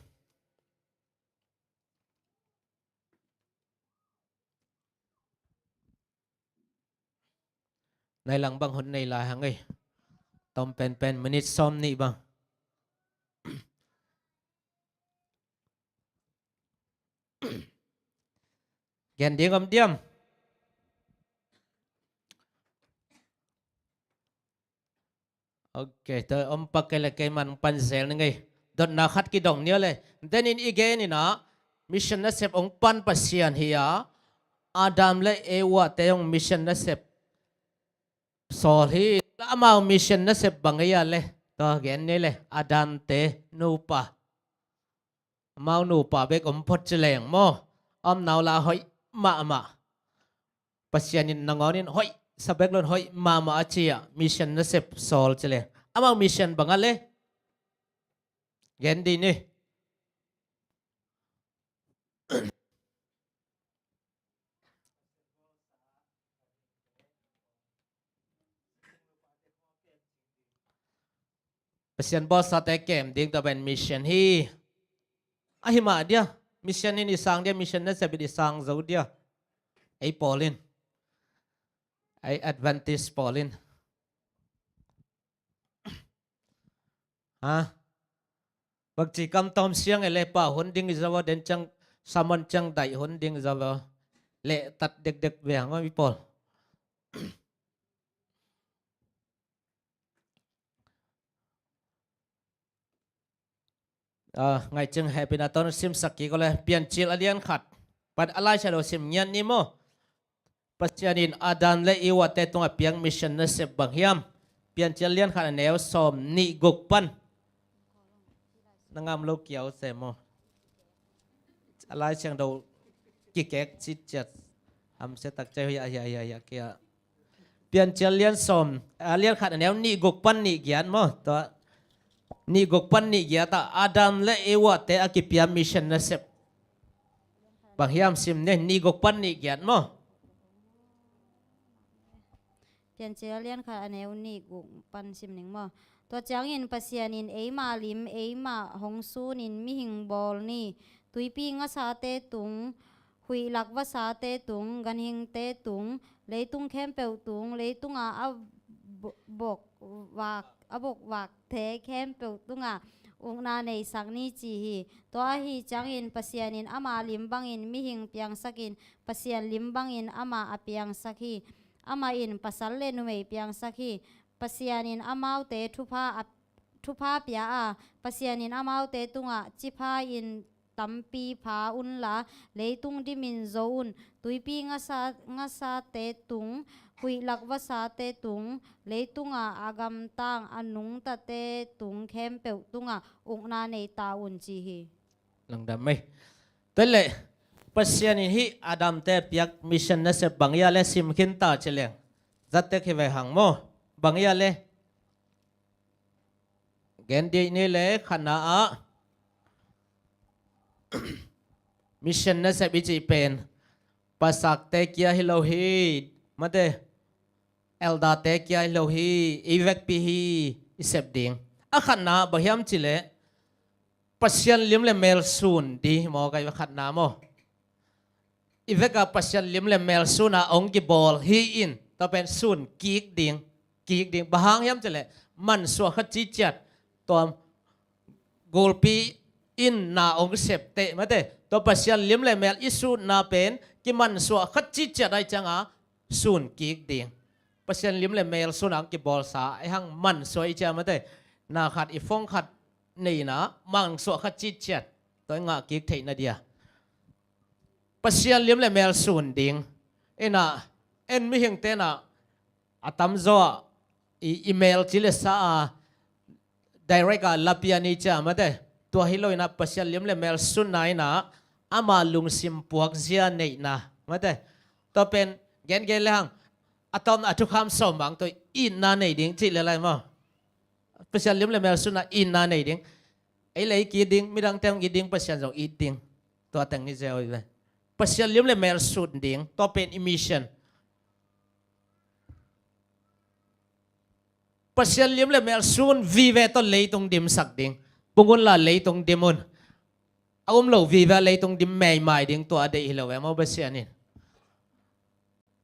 Nai lang bang hun nei lai hang ei. Tom penpen minute sawm nih bang. Gen ding om diam. Ok, tua om pak kei le kei man pan zel ni ngei. Dotna khat kidong ni le. Denin i gen inah mission nasep ong pan Pasian hi a, Adam le Eva te ong mission nasep sawl hi. Amau mission nasep bang ei a le, tua gen ni le, Adam te nupa. Amau nupa bek om phot ci leng maw? Om nau la hoih mahmah. Pasian in nangawn in hoih sa bek lon hoih mahmah a ci a, mission nasep sawl ci leng. Amau mission bang a le? Gen di ni. Pasian bawlsate kem ding tua pen mission hi. Ahi mah dia, mission in i sang dia, mission nasep in i sang zo dia. Ei pawl in, ei Adventist pawl in. Ha? Bangci kam tawm siang e le pau hun ding i zaw a, den ciang sermon ciang daih hun ding i zaw a, leh tat dekdek ve hang a mi pawl. Ah, ngaih ciang hehpihna tawh na simsak kik aw le, Piancil a lian khat pan a laisiangtho sim ngiat ni maw? Pasian in Adam le Eva te tungah piak mission nasep bang hiam? Piancil a lian khat a neu sawm nih guk pan. Na ngam lo kiau se maw? A laisiangtho kikek citciat. Hamsia tak cai hiah hiah hiah hiah kia. Piancil lian sawm, a lian khat a neu nih guk pan nih giat maw? Tua nih guk pan nih giat ah Adam le Eva te a kipia mission nasep bang hiam sim ni, nih guk pan nih giat maw? Piancil a lian khat a neu nih guk pan sim ning maw? Tua ciangin Pasian in eima lim, eima hong sunin mihing bawl ni. Tuipi ngasate tung, huihlak vasate tung, ganhingte tung, leitung khempeuh tung, leitunga a bo-, bokvak, a bokvakte khempeuh tungah ukna neisak ni ci hi. Tua ahi ciangin Pasian in ama lim bangin mihing piangsakin, Pasian lim bangin ama a piangsak hi. Amah in pasal le numei piangsak hi. Pasian in amaute thupha a, thupha pia a, Pasian in amaute tungah cipha in tampi pha unla, leitung dimin zo un. Tuipi ngasa, ngasate tung, huihlak vasate tung, leitunga a gamtang a nungtate tung khempeuh tungah ukna nei ta un ci hi. Langdam mei. Tua leh, Pasian in hih Adam te piak mission nasep bang ia le sim khin ta ci leng. Zattek hi ve hang maw. Bang ia le. Gen dih ni le khatna ah. Mission nasep i cih pen. Pasakte kia hi lo hi. Mate. Elderte kia hi lo hi. I vekpi hi. I sep ding. A khatna bang hiam ci le. Pasian lim le mel sun di maw kai khatna maw. I veka Pasian lim le mel suna ong kibawl hi in. Tua pen sun kik ding. Kik ding. Bang hang hiam ci le. Mansuah khat ci ciat. Tua gulpi in na ong sep teh mate. Tua Pasian lim le mel i sunna pen. Kimansuah khat ci ciat ai cianga. Sun kik ding. Pasian lim le mel suna ong kibawlsa. Ai hang mansuah i ciat mate. Na khat i fong khat neina. Mansuah khat ci ciat. Tua i ngah kik theihna dia. Pasian lim le mel sun ding. Ina, en mihing tena a tamzaw a i email ci le sa a direct a lapia ni cia mate. Tua hi lo ina Pasian lim le mel sunna ina ama lungsim puak zia neihna mate. Tua pen gen gen le hang a tawmna a thukham sawm bang tua itna nei ding ci le lai maw. Pasian lim le mel sunna itna nei ding. Ei le i kit ding, midang teng i ding, Pasian zong i ding. Tua teng ni zia oi ve. Pasian lim le mel sun ding, tua pen i mission. Pasian lim le mel sun vive tawh leitung dimsak ding. Pungun la leitung dim un. A um lo vive leitung dim meimai ding tua a deih hi lo ve maw Pasian in.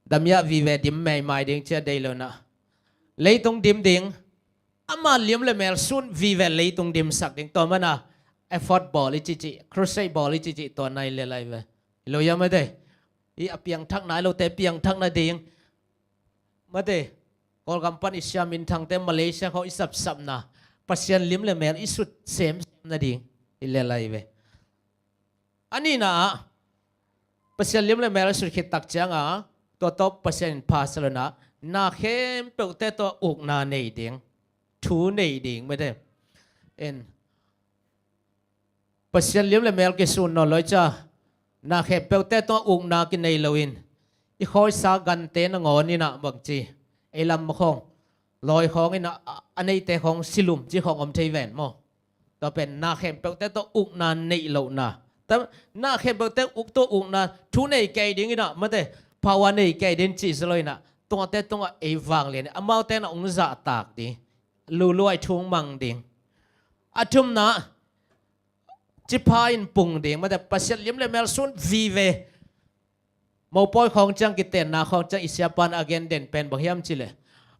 Damiah vive dim meimai ding cia dei lo na. Leitung dim ding. Ama liam le mel sun vive leitung dimsak ding. Tua mana effort bawl i cici, crusade bawl i cici tua nai le lai ve. Lo ia mate. I a piangthakna i lote piangthakna ding. Mate. Kawlgam pan i siam in thangte Malaysia khaw i sapsapna. Pasian lim le mel i sut semsem na ding. I le lai ve. A nihna ah Pasian liam le mel a sut khit tak cianga tua tawh Pasian in pha sa lo na, na khempeuhte tawh ukna nei ding, thu nei ding mate. En Pasian liam le mel kisun nawn lo i cia na khempeuhte tawh ukna kinei loin i khawisa gante nangawn inah bangci ei lam makhawng lawi khawng inah a neite khawng silum ci khawng om thei ven maw? Tua pen na khempeuhte tawh ukna neih lohna. Na khempeuhte uk tawh ukna thu nei kei ding inah mate phawa nei kei ding cih si lo inah tuate tungah ei vang lian amaute na ung zahtak ding luluai thung mang ding. A thumna cipha in pung ding mate Pasian liam le mel sun vive. Mopawi khawng ciang kitenna khawng ciang i siapan a gen den pen bang hiam cileh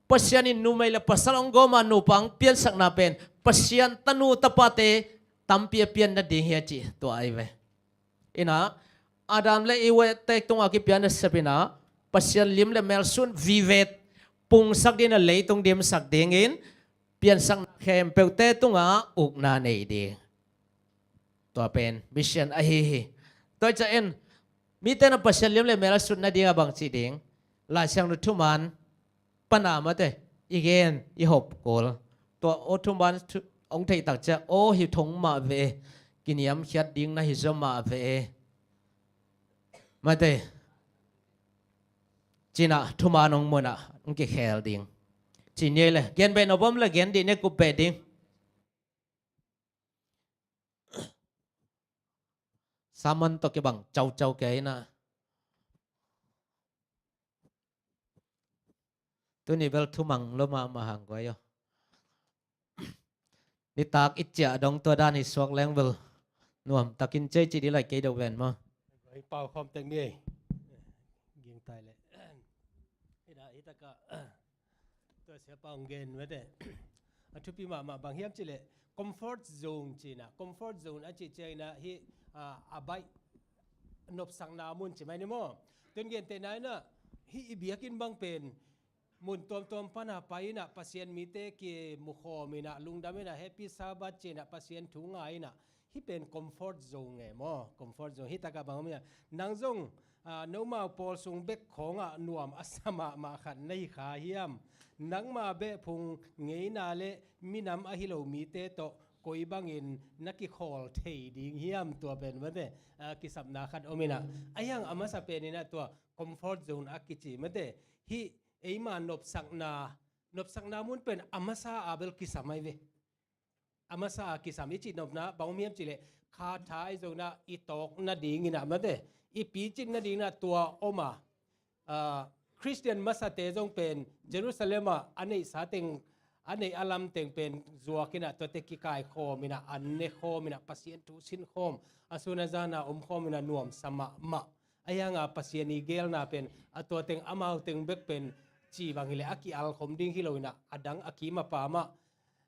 Pasian in numei le pasal hong gawma nupa hong piansakna pen Pasian tanu tapate tampi a pian nading hi a cih tua ahi ve. Inah Adam le Eve tek tungah kipian a sepinah Pasian lim le mel sun vivet pungsak ding a leitung dimsak dingin piansakna khempeuhte tungah ukna nei ding. Tua pen mission ahi hi. Tua hi ciangin mite na Pasian liam le mel a sutna ding a bang cih ding Lai Siangtho thuman pana mate i gen i hop kul. Tua aw thuman hong theih tak ciang aw hi thong mah ve kiniamkhiat ding na hi zaw mah ve mate. Cinah thuman hong munah hong kikhel ding. Ci ni le gen beh no bom le gen dih ne kup beh ding. Saman tawh kibang caucau kei na. Tuni bel thumang lo mahmah hang guai aw. Nitak i ciah dong tua dan hi suak leng bel nuam takin cei ci di lai kei deuh ven maw? Guai pau khawm tek ni ei. Ging tai le. Hita hita ka. Tua siapa hong gen mate. A thupi mahmah bang hiam cileh comfort zone cina comfort zone a cih ciangina hi a baih nopsakna mun ci mai ni maw? Tun gentehna inah hi i biakinn bang pen mun tuamtuam pana pai inah Pasian mite kimukhawm inah lungdam inah Happy Sabbath cinah Pasian thu ngai inah hih pen comfort zone e maw? Comfort zone hih takah bang om hiam? Nang zong nomau pawl sung bek khawngah nuam a sa mahmah khat na hi kha hiam? Nangma beh phung ngeina le minam ahi lo mite tawh koi bangin na kikhawl thei ding hiam, tua pen mate, ah, kisapna khat om inah. Ahi hang a masa pen inah tua comfort zone a kici mate. Hih eima nopsakna, nopsakna mun pen a masa a bel kisam ahi ve. A masa a kisam i cih nopna bang om hiam cih leh, kha tha ahi zongin ah i tawk nading inah mate, i picin nading inah tua om a, ah, Khristian masate zong pen Jerusalem ah a neihsa teng, a neih a lam teng pen zuak inah tuate kikaikhawm inah, an nekhawm inah, Pasian thu sinkhawm, a sun a zan a omkhawm inah nuamsa mahmah. Ahi hang a Pasian i geelna pen a tua teng, amau teng bek pen ci bang hi leh a ki-alkhawm ding hi lo inah, a dang a kim a pam ah,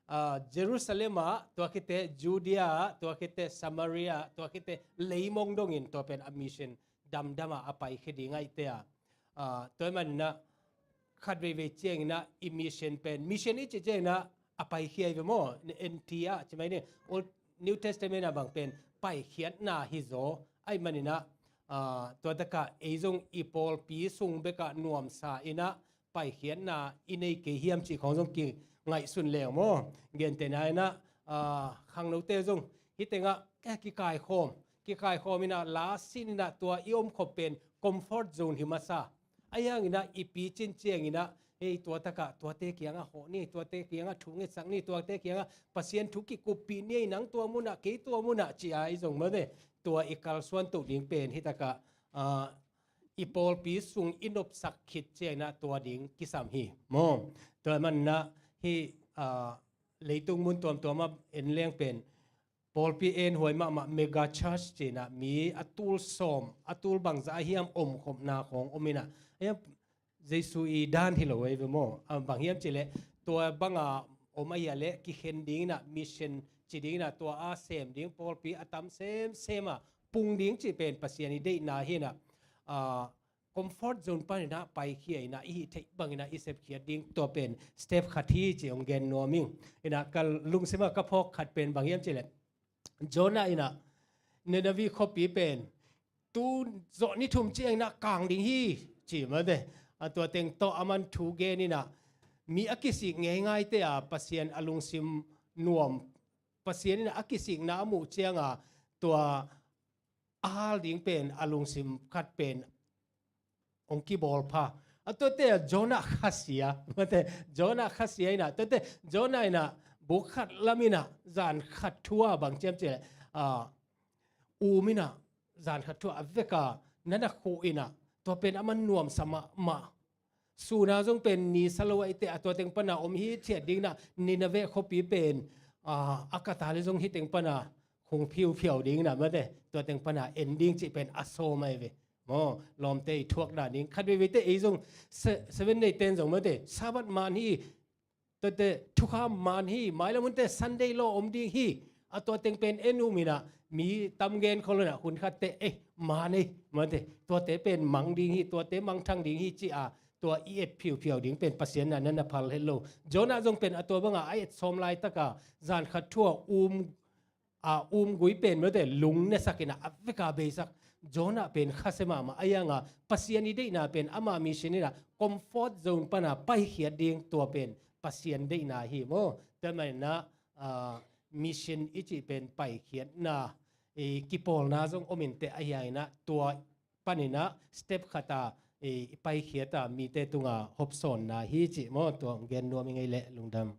ah, Jerusalem ah, tua khit teh Judea ah, tua khit teh Samaria ah, tua khit teh leimong dongin tua pen a mission damdam ah a paikhia ding ahih teh a. Ah, tua ahih man inah khat veivei ciang inah i mission pen, mission i cih ciang inah a paikhia hi ve maw? N T ah ci mai ni, Old, New Testament ah bang pen paikhiatna hi zaw. Ahih man inah, ah, tua tak ah ei zong i pawlpi sung bek ah nuamsa inah paikhiatna i nei kei hiam cih khawng zong kingaihsun leng maw? Gentehna inah, ah, khangnote zong hih teng ah, eh, kikaikhawm, kikaikhawm inah, la sin inah tua i omkhop pen comfort zone hi masa. Ahi hang inah i picin ciang inah, ei, tua tak ah tuate kiangah hawh ni, tuate kiangah thu ngetsak ni, tuate kiangah Pasian thu kikuppih ni ei, nang tua mun ah, kei tua mun ah ci a, ei zong mate, tua i kalsuan toh ding pen hih tak ah, ah, i pawlpi sung i nopsak khit ciang inah tua ding kisam hi maw? Tua ahih man inah hih, ah, leitung mun tuamtuam ah en leng pen pawlpi enhuai mahmah, mega church ci inah, mi a tul sawm, a tul bangzah a hiam omkhopna khawng om inah. Ahi hang Jesu i dan hi lo ahi ve maw? Ah, bang hiam cih leh tua bang a om ahih leh kikhen ding inah, mission ci ding inah, tua a sem ding pawlpi a tam semsem ah pung ding cih pen Pasian i deihna hi inah, ah, comfort zone pan inah paikhia inah, i hih theih bang inah i sepkhiat ding, tua pen step khat hi ci hong gen nuam ing. Inah ka lungsim ah ka phawk khat pen bang hiam cih leh, Jonah inah Nineveh khuapi pen tu zawh ni thum ciang inah kang ding hi ci mate. A tua teng tawh aman thu gen inah, mi a kisik ngeingai teh a Pasian a lungsim nuam, Pasian inah a kisikna a muh ciang a tua a hal ding pen a lungsim khat pen hong kibawl pha. A tuate ah Jonah khasia mate, Jonah khasia inah, tuate Jonah inah buk khat lam inah zan khat thu ah bang ci hiam cih leh, ah, um inah zan khat thu ah a vek a na na khuh inah, tua pen aman nuamsa mahmah. Sun a zong pen ni sa lo ahih teh a, tua teng pan a om hithiat ding inah, Nineveh khuapi pen, ah, a ka ta leh zong hih teng pan a hong phiuphiau ding inah mate, tua teng pan a en ding cih pen a sawm ahi ve maw? Lawmte i thuak dan ding. Khat veivei teh ei zong se-, Seven Day ten zong mate, Sabbath man hi, tuate thukham man hi, mailam hun teh Sunday law om ding hi. A tua teng pen en um inah, mi tam gen khol inah, hun khat teh, eh, man ei mate, tuate pen mang ding hi, tuate mangthang ding hi ci a, tua i et phiuphiau ding pen Pasian inah na na phal het lo. Jonah zong pen a tua bang a a et sawm laitak a zan khat thu ah um, a um gui pen mate, lung nesak inah a vek a beisak. Jonah pen khasia mahmah, ahi hang a Pasian i deihna pen ama mission inah comfort zone pan a paikhiat ding, tua pen Pasian deihna hi maw? Tua ahih man inah, ah, mission i cih pen paikhiatna, i kipawlna zong om in teh, ahi hang inah tua pan inah step khat a i paikhiat a mite tung a hopsawnna hi cih maw? Tua hong gen nuam ing ei leh, lungdam.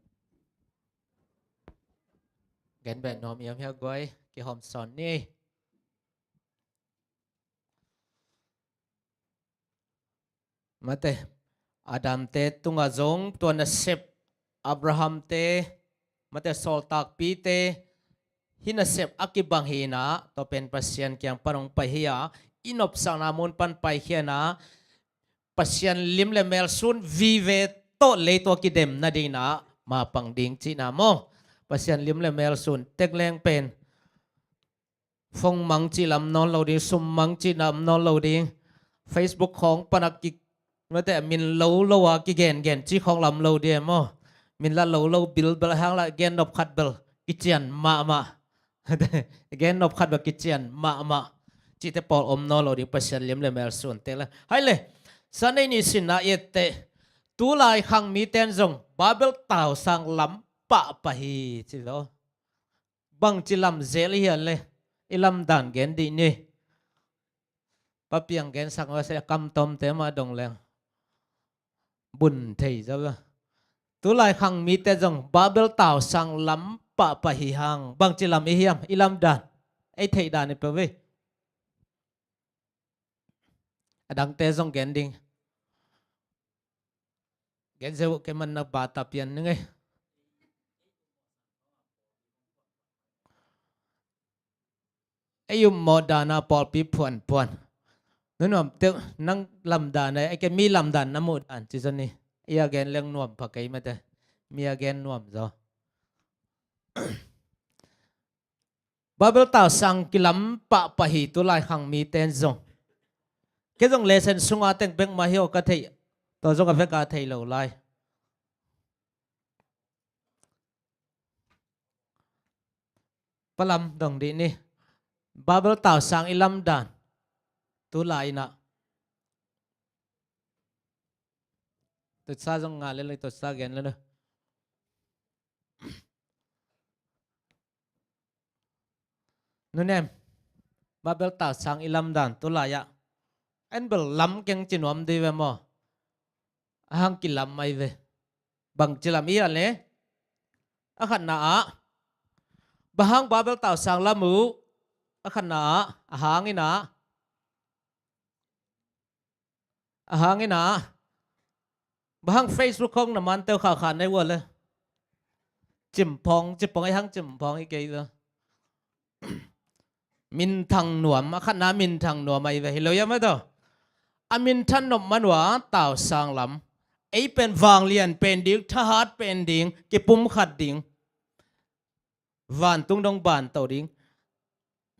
Gen beh nuam hiam hia guai, kihawm sawn ni. Mate, Adamte tungah zong tua nasep, Abrahamte, mate, sawltakpite, hih nasep a kibang hi inah, tua pen Pasian kiang pan hong pai hi a, i nopsakna mun pan paikhia inah, Pasian lim le mel sun vive tawh lei tua kidem nading inah mapang ding cihna maw? Pasian lim le mel sun tekleng pen phone mang cih lam nawn lo ding, sum mang cih lam nawn lo ding, Facebook khawng pan a ki, mate, min lo lo a kigengen cih khawng lam lo ding maw? Min la lo lo, bilbel hang la gen nop khat bel kician mahmah. Gen nop khat bel kician mahmah. Cihte pawl om nawn lo ding, Pasian lim le mel sun tekleng. Hai le, Sunday ni sinna i et teh, tulai khang mite in zong Babel tausang lam pahpah hi ci lo. Bangci lam zel i hian le, i lamdan gen dih ni. Papiang gensak mah se a kam tawmte mah dong leng bun thei zaw. Tulai khang mite zong Babel tausang lam pahpah hi hang. Bangci lam i hiam, i lamdan, ei theihdan i pia ve. A dangte zong gen ding. Gen zeu ke man na ba ta pian ning ei. Ei um mawh dana pawlpi phuanphuan. Nunuam teuh nang lamdan ei ke mi lamdan na muh dan ci zoni. Ei a gen leng nuam pha kei mate. Mi a gen nuam zaw. Babel tausang kilam pahpah hi tulai khang miten zong. Kei zong lesson sunga teng bek mah hi aw ka theih. Tua zong a veka thei lo lai. Palam dong dih ni. Babel tausang i lamdan. Tulai inah. Tutsa zong ngah lel ni, tutsa gen lel ni. Nunem, Babel tausang i lamdan tulai ah en bel lam keng ci nuam dih ve maw? A hang kilam mai ve. Bangci lam i ah le? A khatna ah bang hang Babel tausang lam uh? A khatna ah a hang inah A hang inah bang hang Facebook khawng na manteu khahkhah nei ua le? Cimphawng, cimphawng ei hang cimphawng i kei ve. Minthang nuam, a khatna minthang nuam ai ve hi lo ia mah tawh. A minthan nop man ua tausang lam. Ei pen vanglian pen ding, thahat pen ding, kipumkhat ding. Vantung dong ban to ding.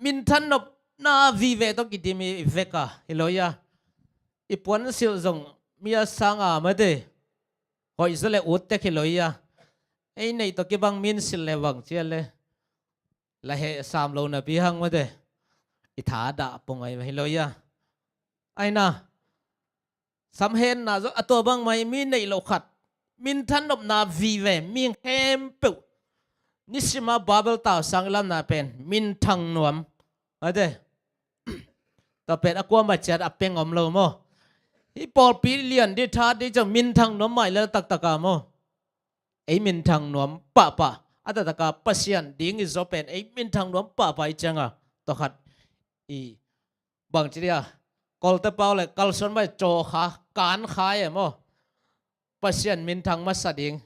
Minthan nopna vive tawh kidim i veka hi lo ia. I puan silh zong mi a sanga mate. Hoih zaw le ut tek hi lo ia. Ei neih tawh kibang min silh le vang cia le. La heh sam lo napi hang mate. I tha dah pong ai hi lo ia. Aina. Samhenna zaw a tua bangmah hi mi neih loh khat. Minthan nopna vive mi khempeuh. Nisima Babel tausang i lamna pen minthang nuam. Ate. Tua pen a kuamah ciat a peng om lo maw? Hi pawlpi lian dih tha dih ciang minthang nuam mah i lel taktak a maw? Ei minthang nuam pahpah. A taktak a Pasian ding i zaw pen ei minthang nuam pahpah i cianga tua khat i bangci dia kolte pau le kalsuan bai cawkha kankha e maw? Pasian minthang masa ding.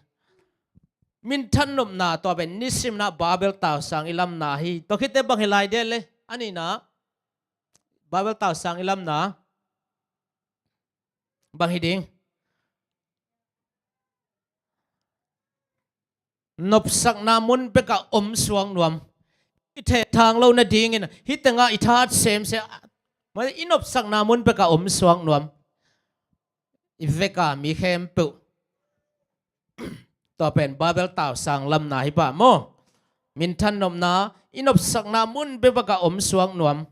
Minthan nopna tua pen nisimna Babel tausang i lamna hi. Tua khitte bang hi lai dia le? A nihna Babel tausang i lamna bang hi ding? Nopsakna mun bekah om suak nuam. I thehthang lo nadingin hih tengah i thahat semsem. I nopsakna mun bekah om suak nuam. I veka mi khempeuh. Tua pen Babel tausang lamna hi pah maw? Minthan nopna i nopsakna mun bekah om suak nuam.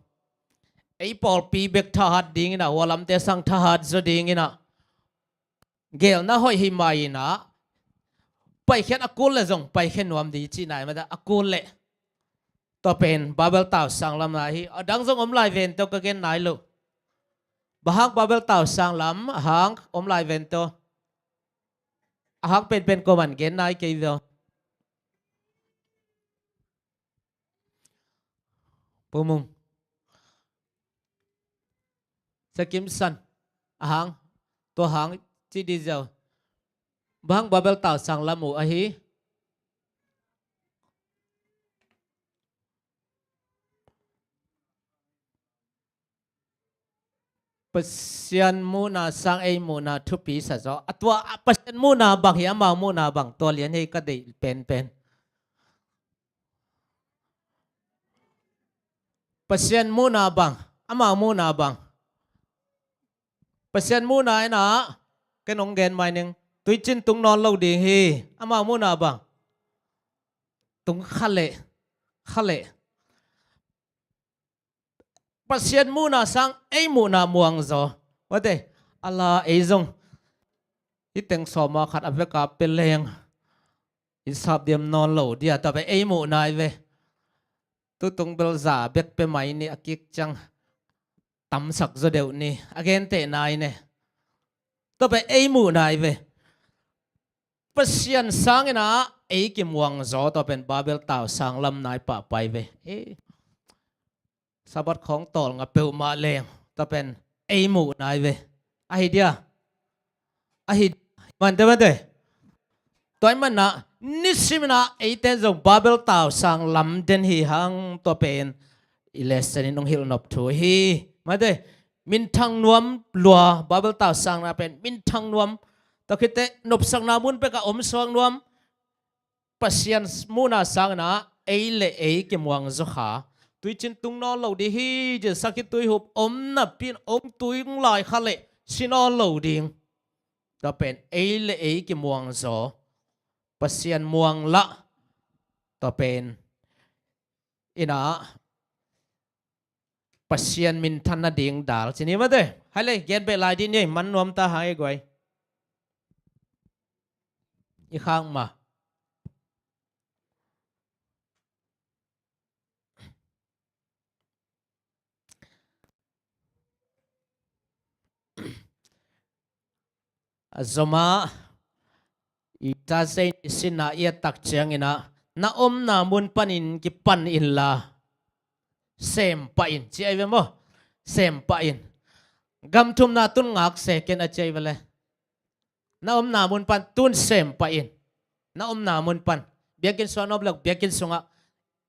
Ei pawlpi bek thahat dingin a, hua lamte sang thahat zaw dingin a. Gelna hoih hi mah inah paikhiat a kul le zong paikhiat nuam dih cihna i mata a kul le. Tua pen Babel tausang lamna hi. A dang zong om lai venteu ka gen nai lo. Bang hang Babel tausang lam a hang om lai venteu? A hang penpen ko man gen nai kei veu. Pumung. Sakim san a hang, tua hang ci di ziau. Bang Babel tausang lam uh ahi. Pasian muhna sang ei muhna thupi sa zaw. A tua Pasian muhna bang hi, amau muhna bang, tua lian hi ka deih penpen. Pasian muhna bang, amau muhna bang. Pasian muhna inah ken hong gen mai ning, tuicin tung nawn lo ding hi. Amau muhna bang, tung kha leh, kha leh. Pasian muhna sang ei muhna muang zaw. Wate, ala ei zong hih teng sawma khat a veka pe leng i sap diam nawn lo dia, tua pen ei muhna hi ve. Tutung bel za bek pia mai ni, a kik ciang tamsak zaw deuh ni. A gentehna in e, tua pen ei muhna hi ve. Pasian sangin ah ei kimuang zaw, tua pen Babel tausang lam nai pahpah hi ve. Ei Sabbath khawng tawlnga peuhmah leng, tua pen ei muhna hi ve. Ahi dia? Ahi, mante, mante. Tua ahih manin ah nisimin ah eite zong Babel tausang lam den hi hang, tua pen i lesson in hong hilh nop thu hi. Mante, minthang nuam lua, Babel tausangna pen minthang nuam. Tua khit teh nopsakna mun pek ah om suak nuam. Pasian muhna sangin ah ei le ei kimuang zaw kha. Tuicin tung nawn lo ding hi, ci-in sakhituihup om napi-in hong tui lai kha leh si nawn lo ding. Tua pen ei le ei kimuang zaw, Pasian muang lah, tua pen in ah Pasian minthan nading dal ci ni, mate. Hai le, gen beh lai dih ni, man nuam ta hang ei guai. I khak ma. A zom a, i Thursday ni sinna i et tak ciangin ah, na omna mun panin kipan inla sem pah in, ci ahi ve maw? Sem pah in. Gam thumna tun ngak se ken, a ci ahi ve le. Na omna mun pan tun sem pah in. Na omna mun pan. Biakinn sungah na om leh biakinn sungah,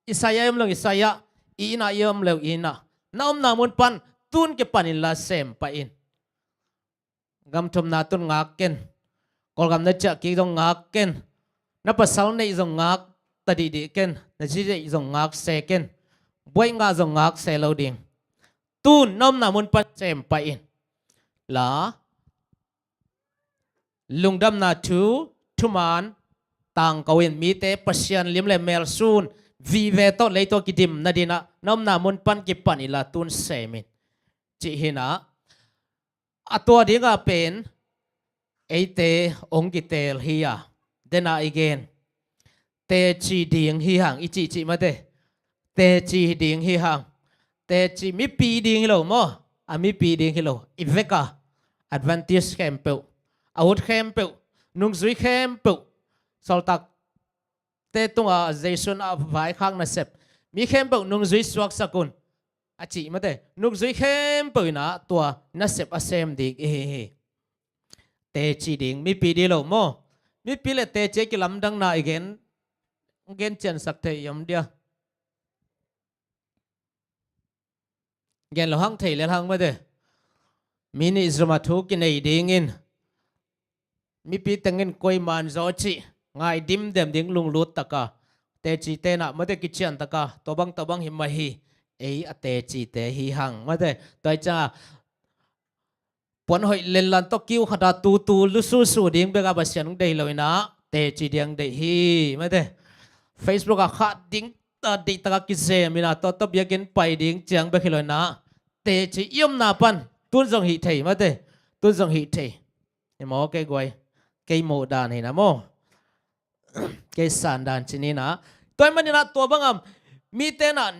i sai-ah i om leh i sai-ah, i inn ah i om leh i inn ah, na omna mun pan tun kipan inla sem pah in. Gam thumna tun ngak ken. Kawlgam na ciah kik zong ngak ken. Na pasal neih zong ngak ta dihdih ken. Na zi neih zong ngak se ken. Buaih ngah zong ngak se lo ding. Tun na omna mun pan sem pah in. La, lungdamna thu, thuman tangko in, mite Pasian lim le mel sun, vive tawh lei tawh kidim nadingin ah na omna mun pan kipan inla tun sem in, cih hi-in ah, a tua dingah pen eite hong kiteel hi a, den a i gen, teci ding hi hang i cihcih, mate. Teci ding hi hang. Teci, mipi ding hi lo maw? A mipi ding hi lo. I vek a Adventist khempeuh, a ut khempeuh, nungzui khempeuh, sawltak te tungah Jesu in a vaikhak nasep, mi khempeuh nungzui suaksak un, a cih, mate. Nungzui khempeuh in ah tua nasep a sem ding i hi hi. Teci ding, mipi ding lo maw? Mipi le teci a kilamdanna i gen, gen ciansak thei i om dia? Gen lo hang thei lel hang, mate. Mi nih zum a thu kinei dingin, mipi tengin koiman zaw cih ngai dimdem ding, lunglut taka teci te in ah, mate, kician taka tua bang tua bang hi mah hi. Ei a tecite hi hang, mate. Tua hi ciangah puan hoih lenlan tawh kiu khat a tutu lususu ding bek a Pasian hong deih lo in ah, teci ding deih hi, mate. Facebook ah khat ding, a, deih taka kizem in ah, tua tawh biakinn pai ding ciang bek hi lo in ah, teci i omna pan tun zong hih thei, mate. Tun zong hih thei. Hi maw, kei guai? Kei muh dan hi na maw? Kei san dan ci ni na. Tua ahih manin ah tua bang a mite in ah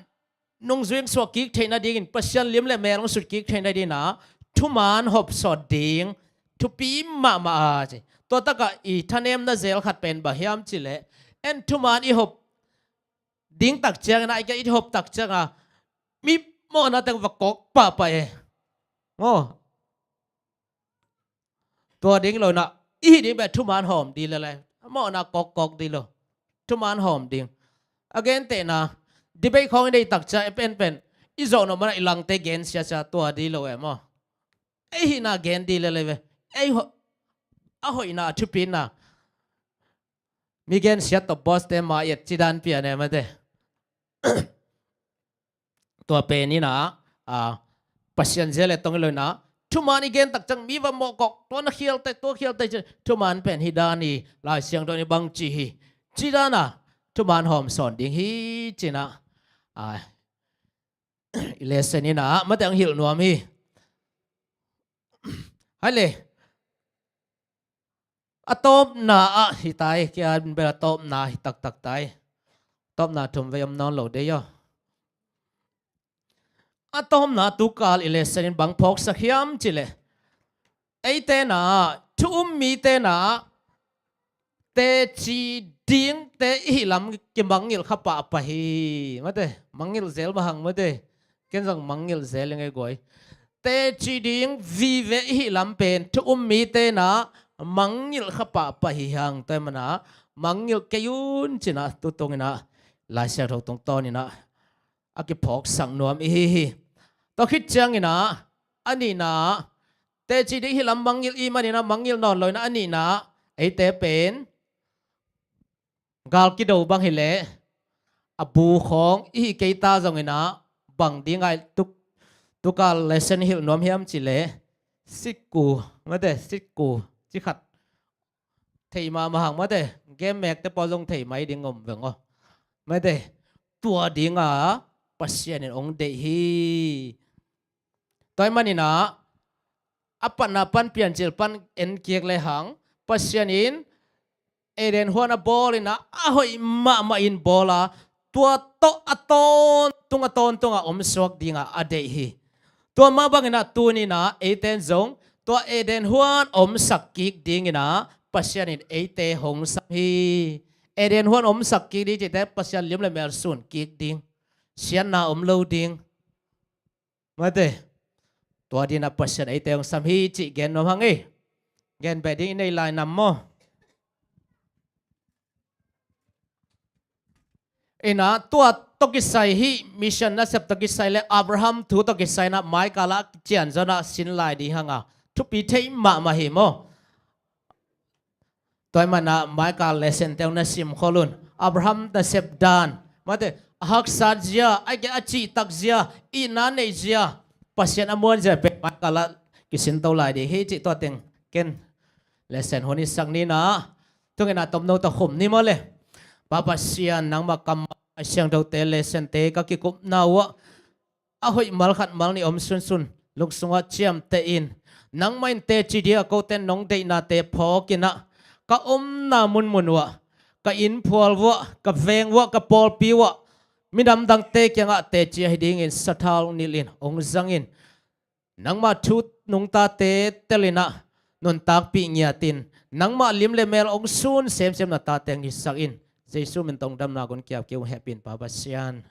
nungzui hong suak kik theih nadingin, Pasian lim le mel hong sut kik theih nadingin ah thuman hop sawt ding thupi mahmah a ci. Tua takah i thanemna zel khat pen bang hiam cih leh, en thuman i hop ding tak ciangin ah, i hop tak ciangah mi mawhna teng va kawk pahpah e. Maw? Tua ding lo in ah, i hih ding beh thuman hawm ding lel e. Mawhna kawkkawk ding lo. Thuman hawm ding. A gentehna, debate khawng i neih tak ciang, i penpen, i zawh nop man ah i langte gen siasia, tua ding lo e maw? Ei hihna gen ding lel e ve. Ei ho-, a hoihna, a thupina, mi gensia tawh boss te ma i et ci dan pian e, mate. Tua pen in ah, a, Pasian zia le tong i lo in ah, thuman i gen tak ciang mi va mawhkawk, tua na khial teh, tua khial teh ci, thuman pen hi dan hi, Lai Siangtho in bang ci hi, ci dan a thuman hawm sawn ding hi ci-in ah, a, i lesson in ah, mate, hong hilh nuam hi. Hai le. A tawpna ah hi tai, kia bel a tawpna hi taktak tai. Tawpna thum vei om nawn lo dei aw. A tawmna tukal i lesson in bang phawksak hiam cih leh, eite na, thu um mite na, teci dingte i hih lam kimangngilh kha pahpah hi. Mate, mangngilh zel mah hang mate. Ken zong mangngilh zel ing ei guai. Teci ding vive i hih lam pen thu um mite na mangngilh kha pahpah hi hang. Tua ahih manin a mangngilh kei un ci-in a tu tungin a Lai Siangtho tungtawn in a a kiphawksak nuam i hi hi. Tua khit ciangin a, a nihna, teci ding hih lam mangngilh i hih manin a mangngilh nawn lo in a, a nihna, eite pen gal kido bang hi leh, a bu khawng i hih kei ta zongin a, bang ding a i tuk, tukal lesson hilh nuam hiam cih leh, sikku, mate, sikku, ci khat thei mahmah hang mate, game mekte pawl zong thei mai ding om veng aw. Mate, tua ding a Pasian in hong deih hi. Tua ahih manin a, a patna pan Piancil pan en kik le hang, Pasian in Eden huan a bawl in a, a hoih mahmah in bawl a, tua tawh a tawntung a tawntung a om suak ding a a deih hi. Tua mah bangin a tuni-in a eite in zong tua Eden huan omsak kik dingin a Pasian in eite hong sam hi. Eden huan omsak kik ding cihte Pasian lim le mel sun kik ding. Siatna om lo ding. Mate. Tua dingin a Pasian eite hong sam hi cih gen nuam hang ei. Gen beh ding i nei lai nam maw? In a tua tawh kisai hih mission nasep tawh kisai le Abraham thu tawh kisai in a Michael a kician zong a sin lai ding hang a. Thupi thei mahmah hi maw? Tua ahih manin a Michael lesson te hong na sim khol un. Abraham nasep dan. Mate, a haksat zia, a cihtak zia, itna neih zia, Pasian a muan zia pen Michael a kisinto lai ding hi cih tua teng ken lesson hun i sak ni in a. Tungin a tomno tawh khum ni maw le. Pa Pasian, nangmah kammal a siangthote lessonte ka kikupna uh ah a hoih mal khat mal nih om sunsun lungsungah ciamteh in. Nangmah in teci ding a kote nong deihnate phawk in a ka omna munmun uh ah, ka innphual uh ah, ka veng uh ah, ka pawlpi uh ah, minam dangte kiangah teci ahi dingin sathau nilh in hong zang in. Nangmah thu nungtate tel in a nuntakpih ngiat in. Nangmah lim le mel hong sun semsem na tate hong hisak in. Jesu min tawh damna kong kiap kei uh hehpih in Pa Pasian.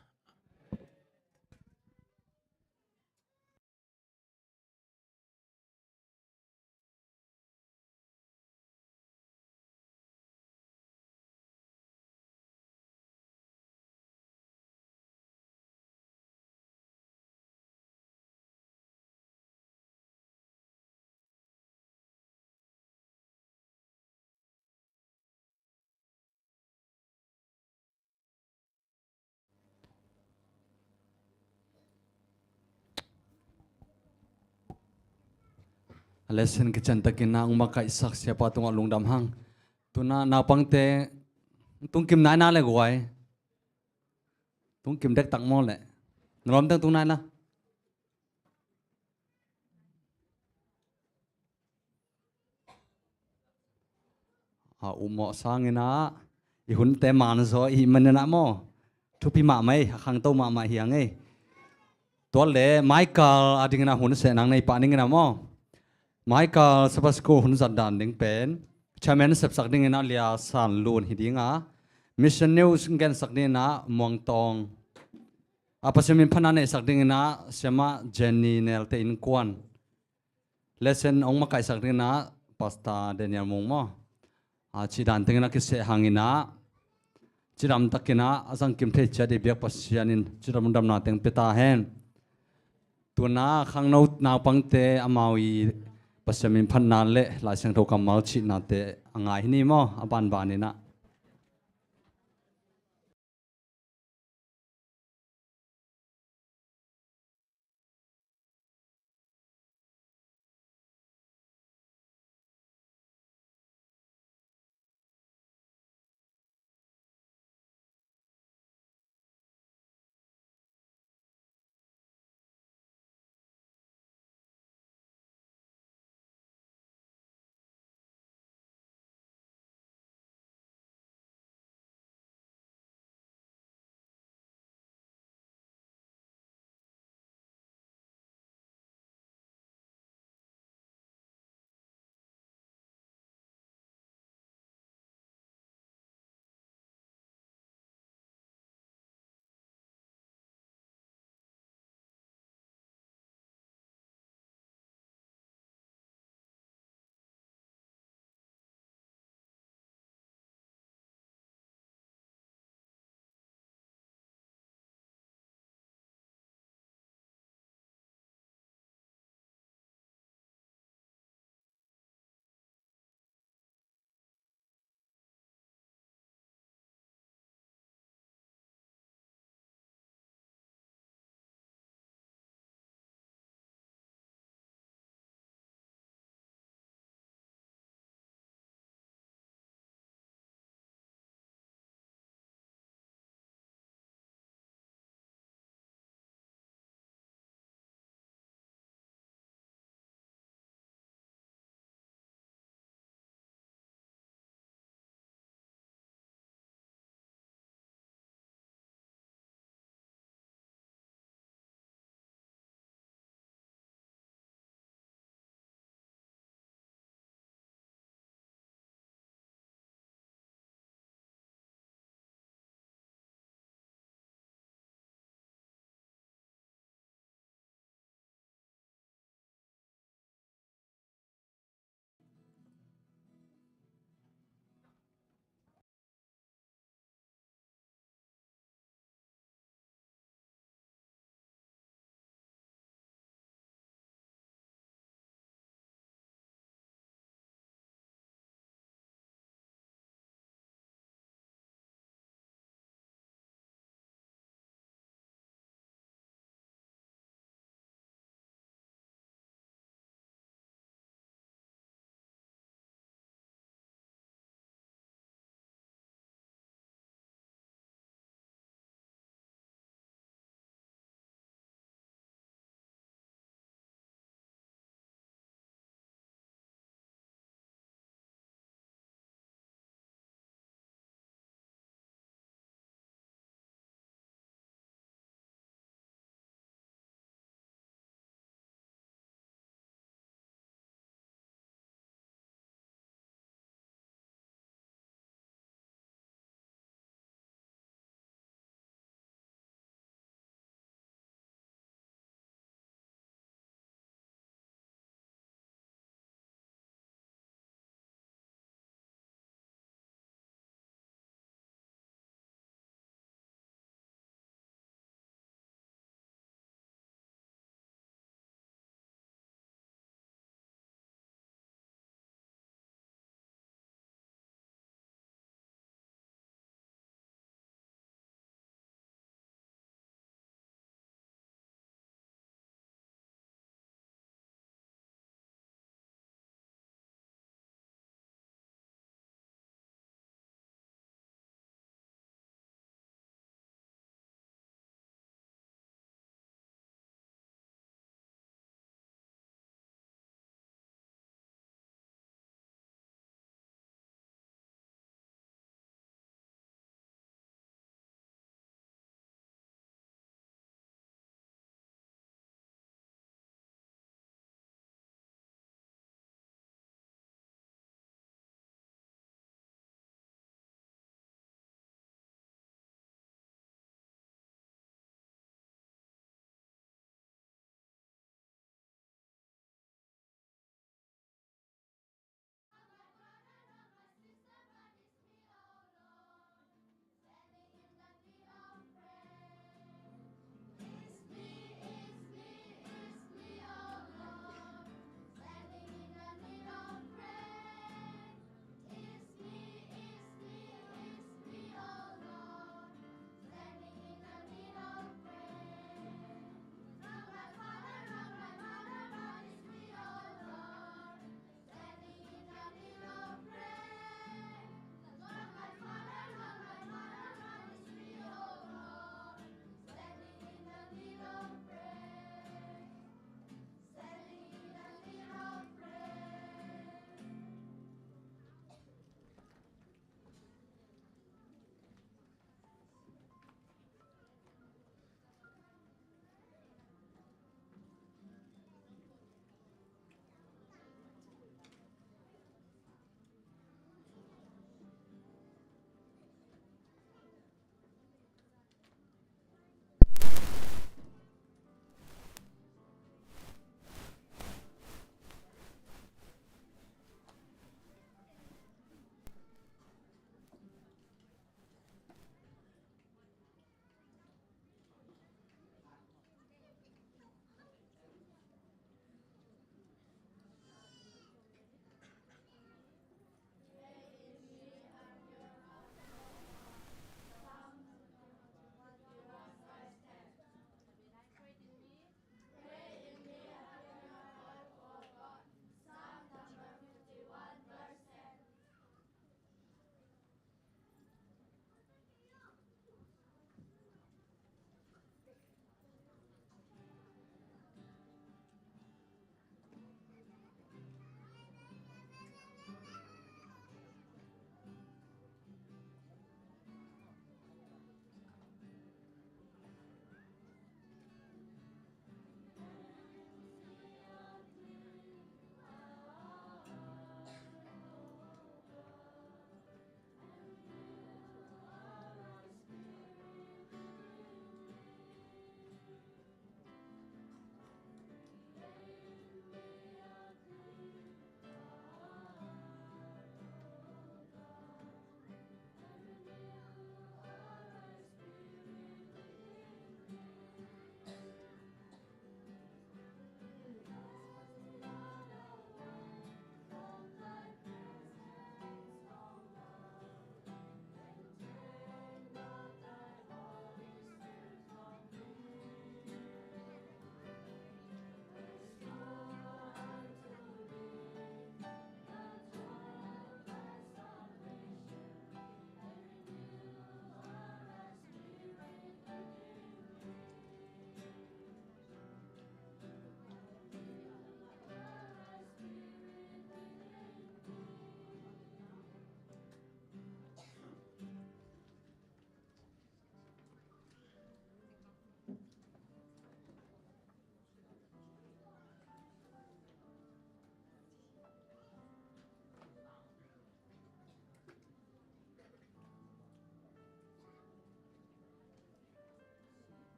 A lesson kician takin a hong makaihsak siapa tungah lungdam hang. Tu-in a naupangte tungkim nai na le guai. Tungkim dektak maw le. Na lawmte tung nai la. A upmawh sangin a i hunte man zaw i hih manin a maw, thupi mahmah ei, a khangto mahmah hi hang ei. Tua le Michael a dingin a hun seh nang nei pah ning in a maw. Michael Sabbath School hun zat dan ding pen chairman sepsak dingin a Lia San Lun hi ding a, mission news gensak dingin a Muang Tawng, a Pasian min phatna neihsak dingin a Siamah Jenny Nelte innkuan, lesson hong makaihsak dingin a Pastor Daniel Mung maw. A, cih dan tengin a kiseh hangin a, cidam takin a, a zangkim thei ciat i biak Pasian in cidam damna teng pia ta hen. Tu-in a khangno naupangte amau i Pasian min phatna le Lai Siangtho kammal cihnate a ngai hi ni maw, a banbanin a.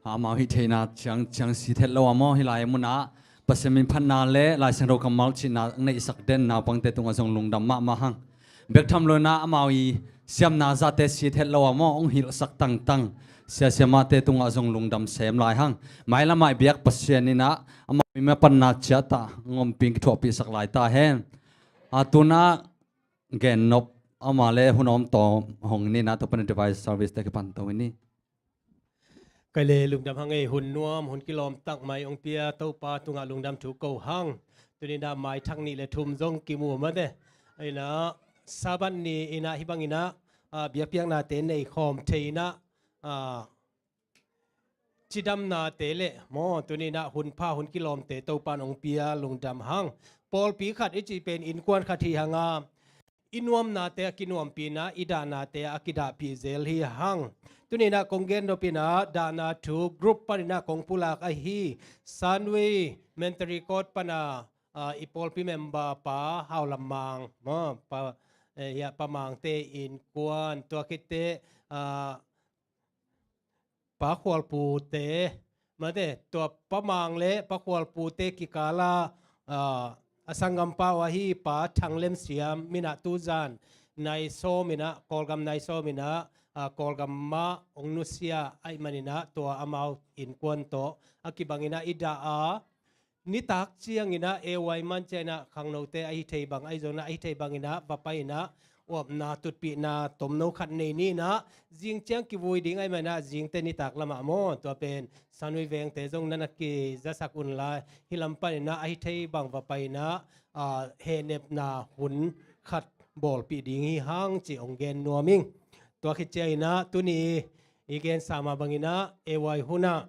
Amau hih theihna ciang, ciang sit het lo a maw, hih lai munah Pasian min phatna le Lai Siangtho kammal cihna neihsak den naupangte tungah zong lungdam mahmah hang. Bek tham lo inah amau i siamna zate sit het lo a maw, hong hilhsak tangtang sia siamahte tungah zong lungdam sem lai hang. Mailamah i biak Pasian inah amau i mapatna ciatah hong ompih, kithuahpihsak lai ta hen. A tunah gennop ama le hun om tawm hong ninah, tua pan device service te kipan to ini. Kai le lungdam hang ei, hun nuam, hun kilawm tak mai hong pia Topa tungah lungdam thu ko hang. Tuninah maithak nih le thum zong kimu mate. Inah Sabbath ni inah hih banginah, ah, biakpiaknate nei khawm thei inah, ah, cidamnate le maw, tuninah hun pha hun kilawmte Topa in hong pia lungdam hang. Pawlpi khat i cih pen innkuan khat hi hanga, i nuamnate a kinuampih inah, i dahnate a kidahpih zel hi hang. Tuninah kong gennop inah dahna thu group paninah kong pulak ahi, Sunway Mentary Court pana, ah, i pawlpi member pa Hau Lam Mang maw, pa, eh, ya, Pa Mangte innkuan, tua khitte, ah, Pa Khualpute, mate, tua Pa Mang le Pa Khualpute kikala, ah, a sanggampa uh ahi Pa Thang Lem Siam minah tuzan nai sawm inah, Kawlgam nai sawm inah, ah, Kawlgam mah hong nusia ahih maninah tua amau innkuan tawh a kibanginah i dah a, nitak cianginah A Y man cianginah khangnote ahi thei bang, ahi zonginah ahi thei banginah va pai inah uapna tutpihna tomno khat nei ni inah, zing ciang kivui ding ahih maninah zingte nitak lamah maw, tua pen Sunway vengte zong nana kizasak un lai, hih lam paninah ahi thei bang va pai inah, ah, hehnepna hun khat bawlpih ding hi hang ci hong gen nuam ing. Tua khit cianginah tuni i gensa mah banginah A Y hunah,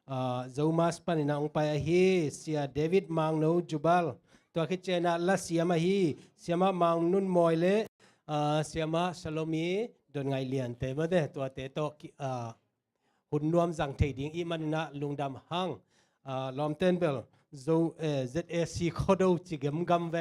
ah, Zomus paninah hong pai ahi Sia David Mangno Jubal, tua khit cianginah lasiam ahi Siamah Mang Nun Mawi le, ah, Siamah Salomi Don Ngaih Liante mate, tuate tawh ki, ah, hun nuam zang thei ding i hih maninah lungdam hang. Ah, lawmten bel Zo, eh, Z A C Khuado ci gemgam ve.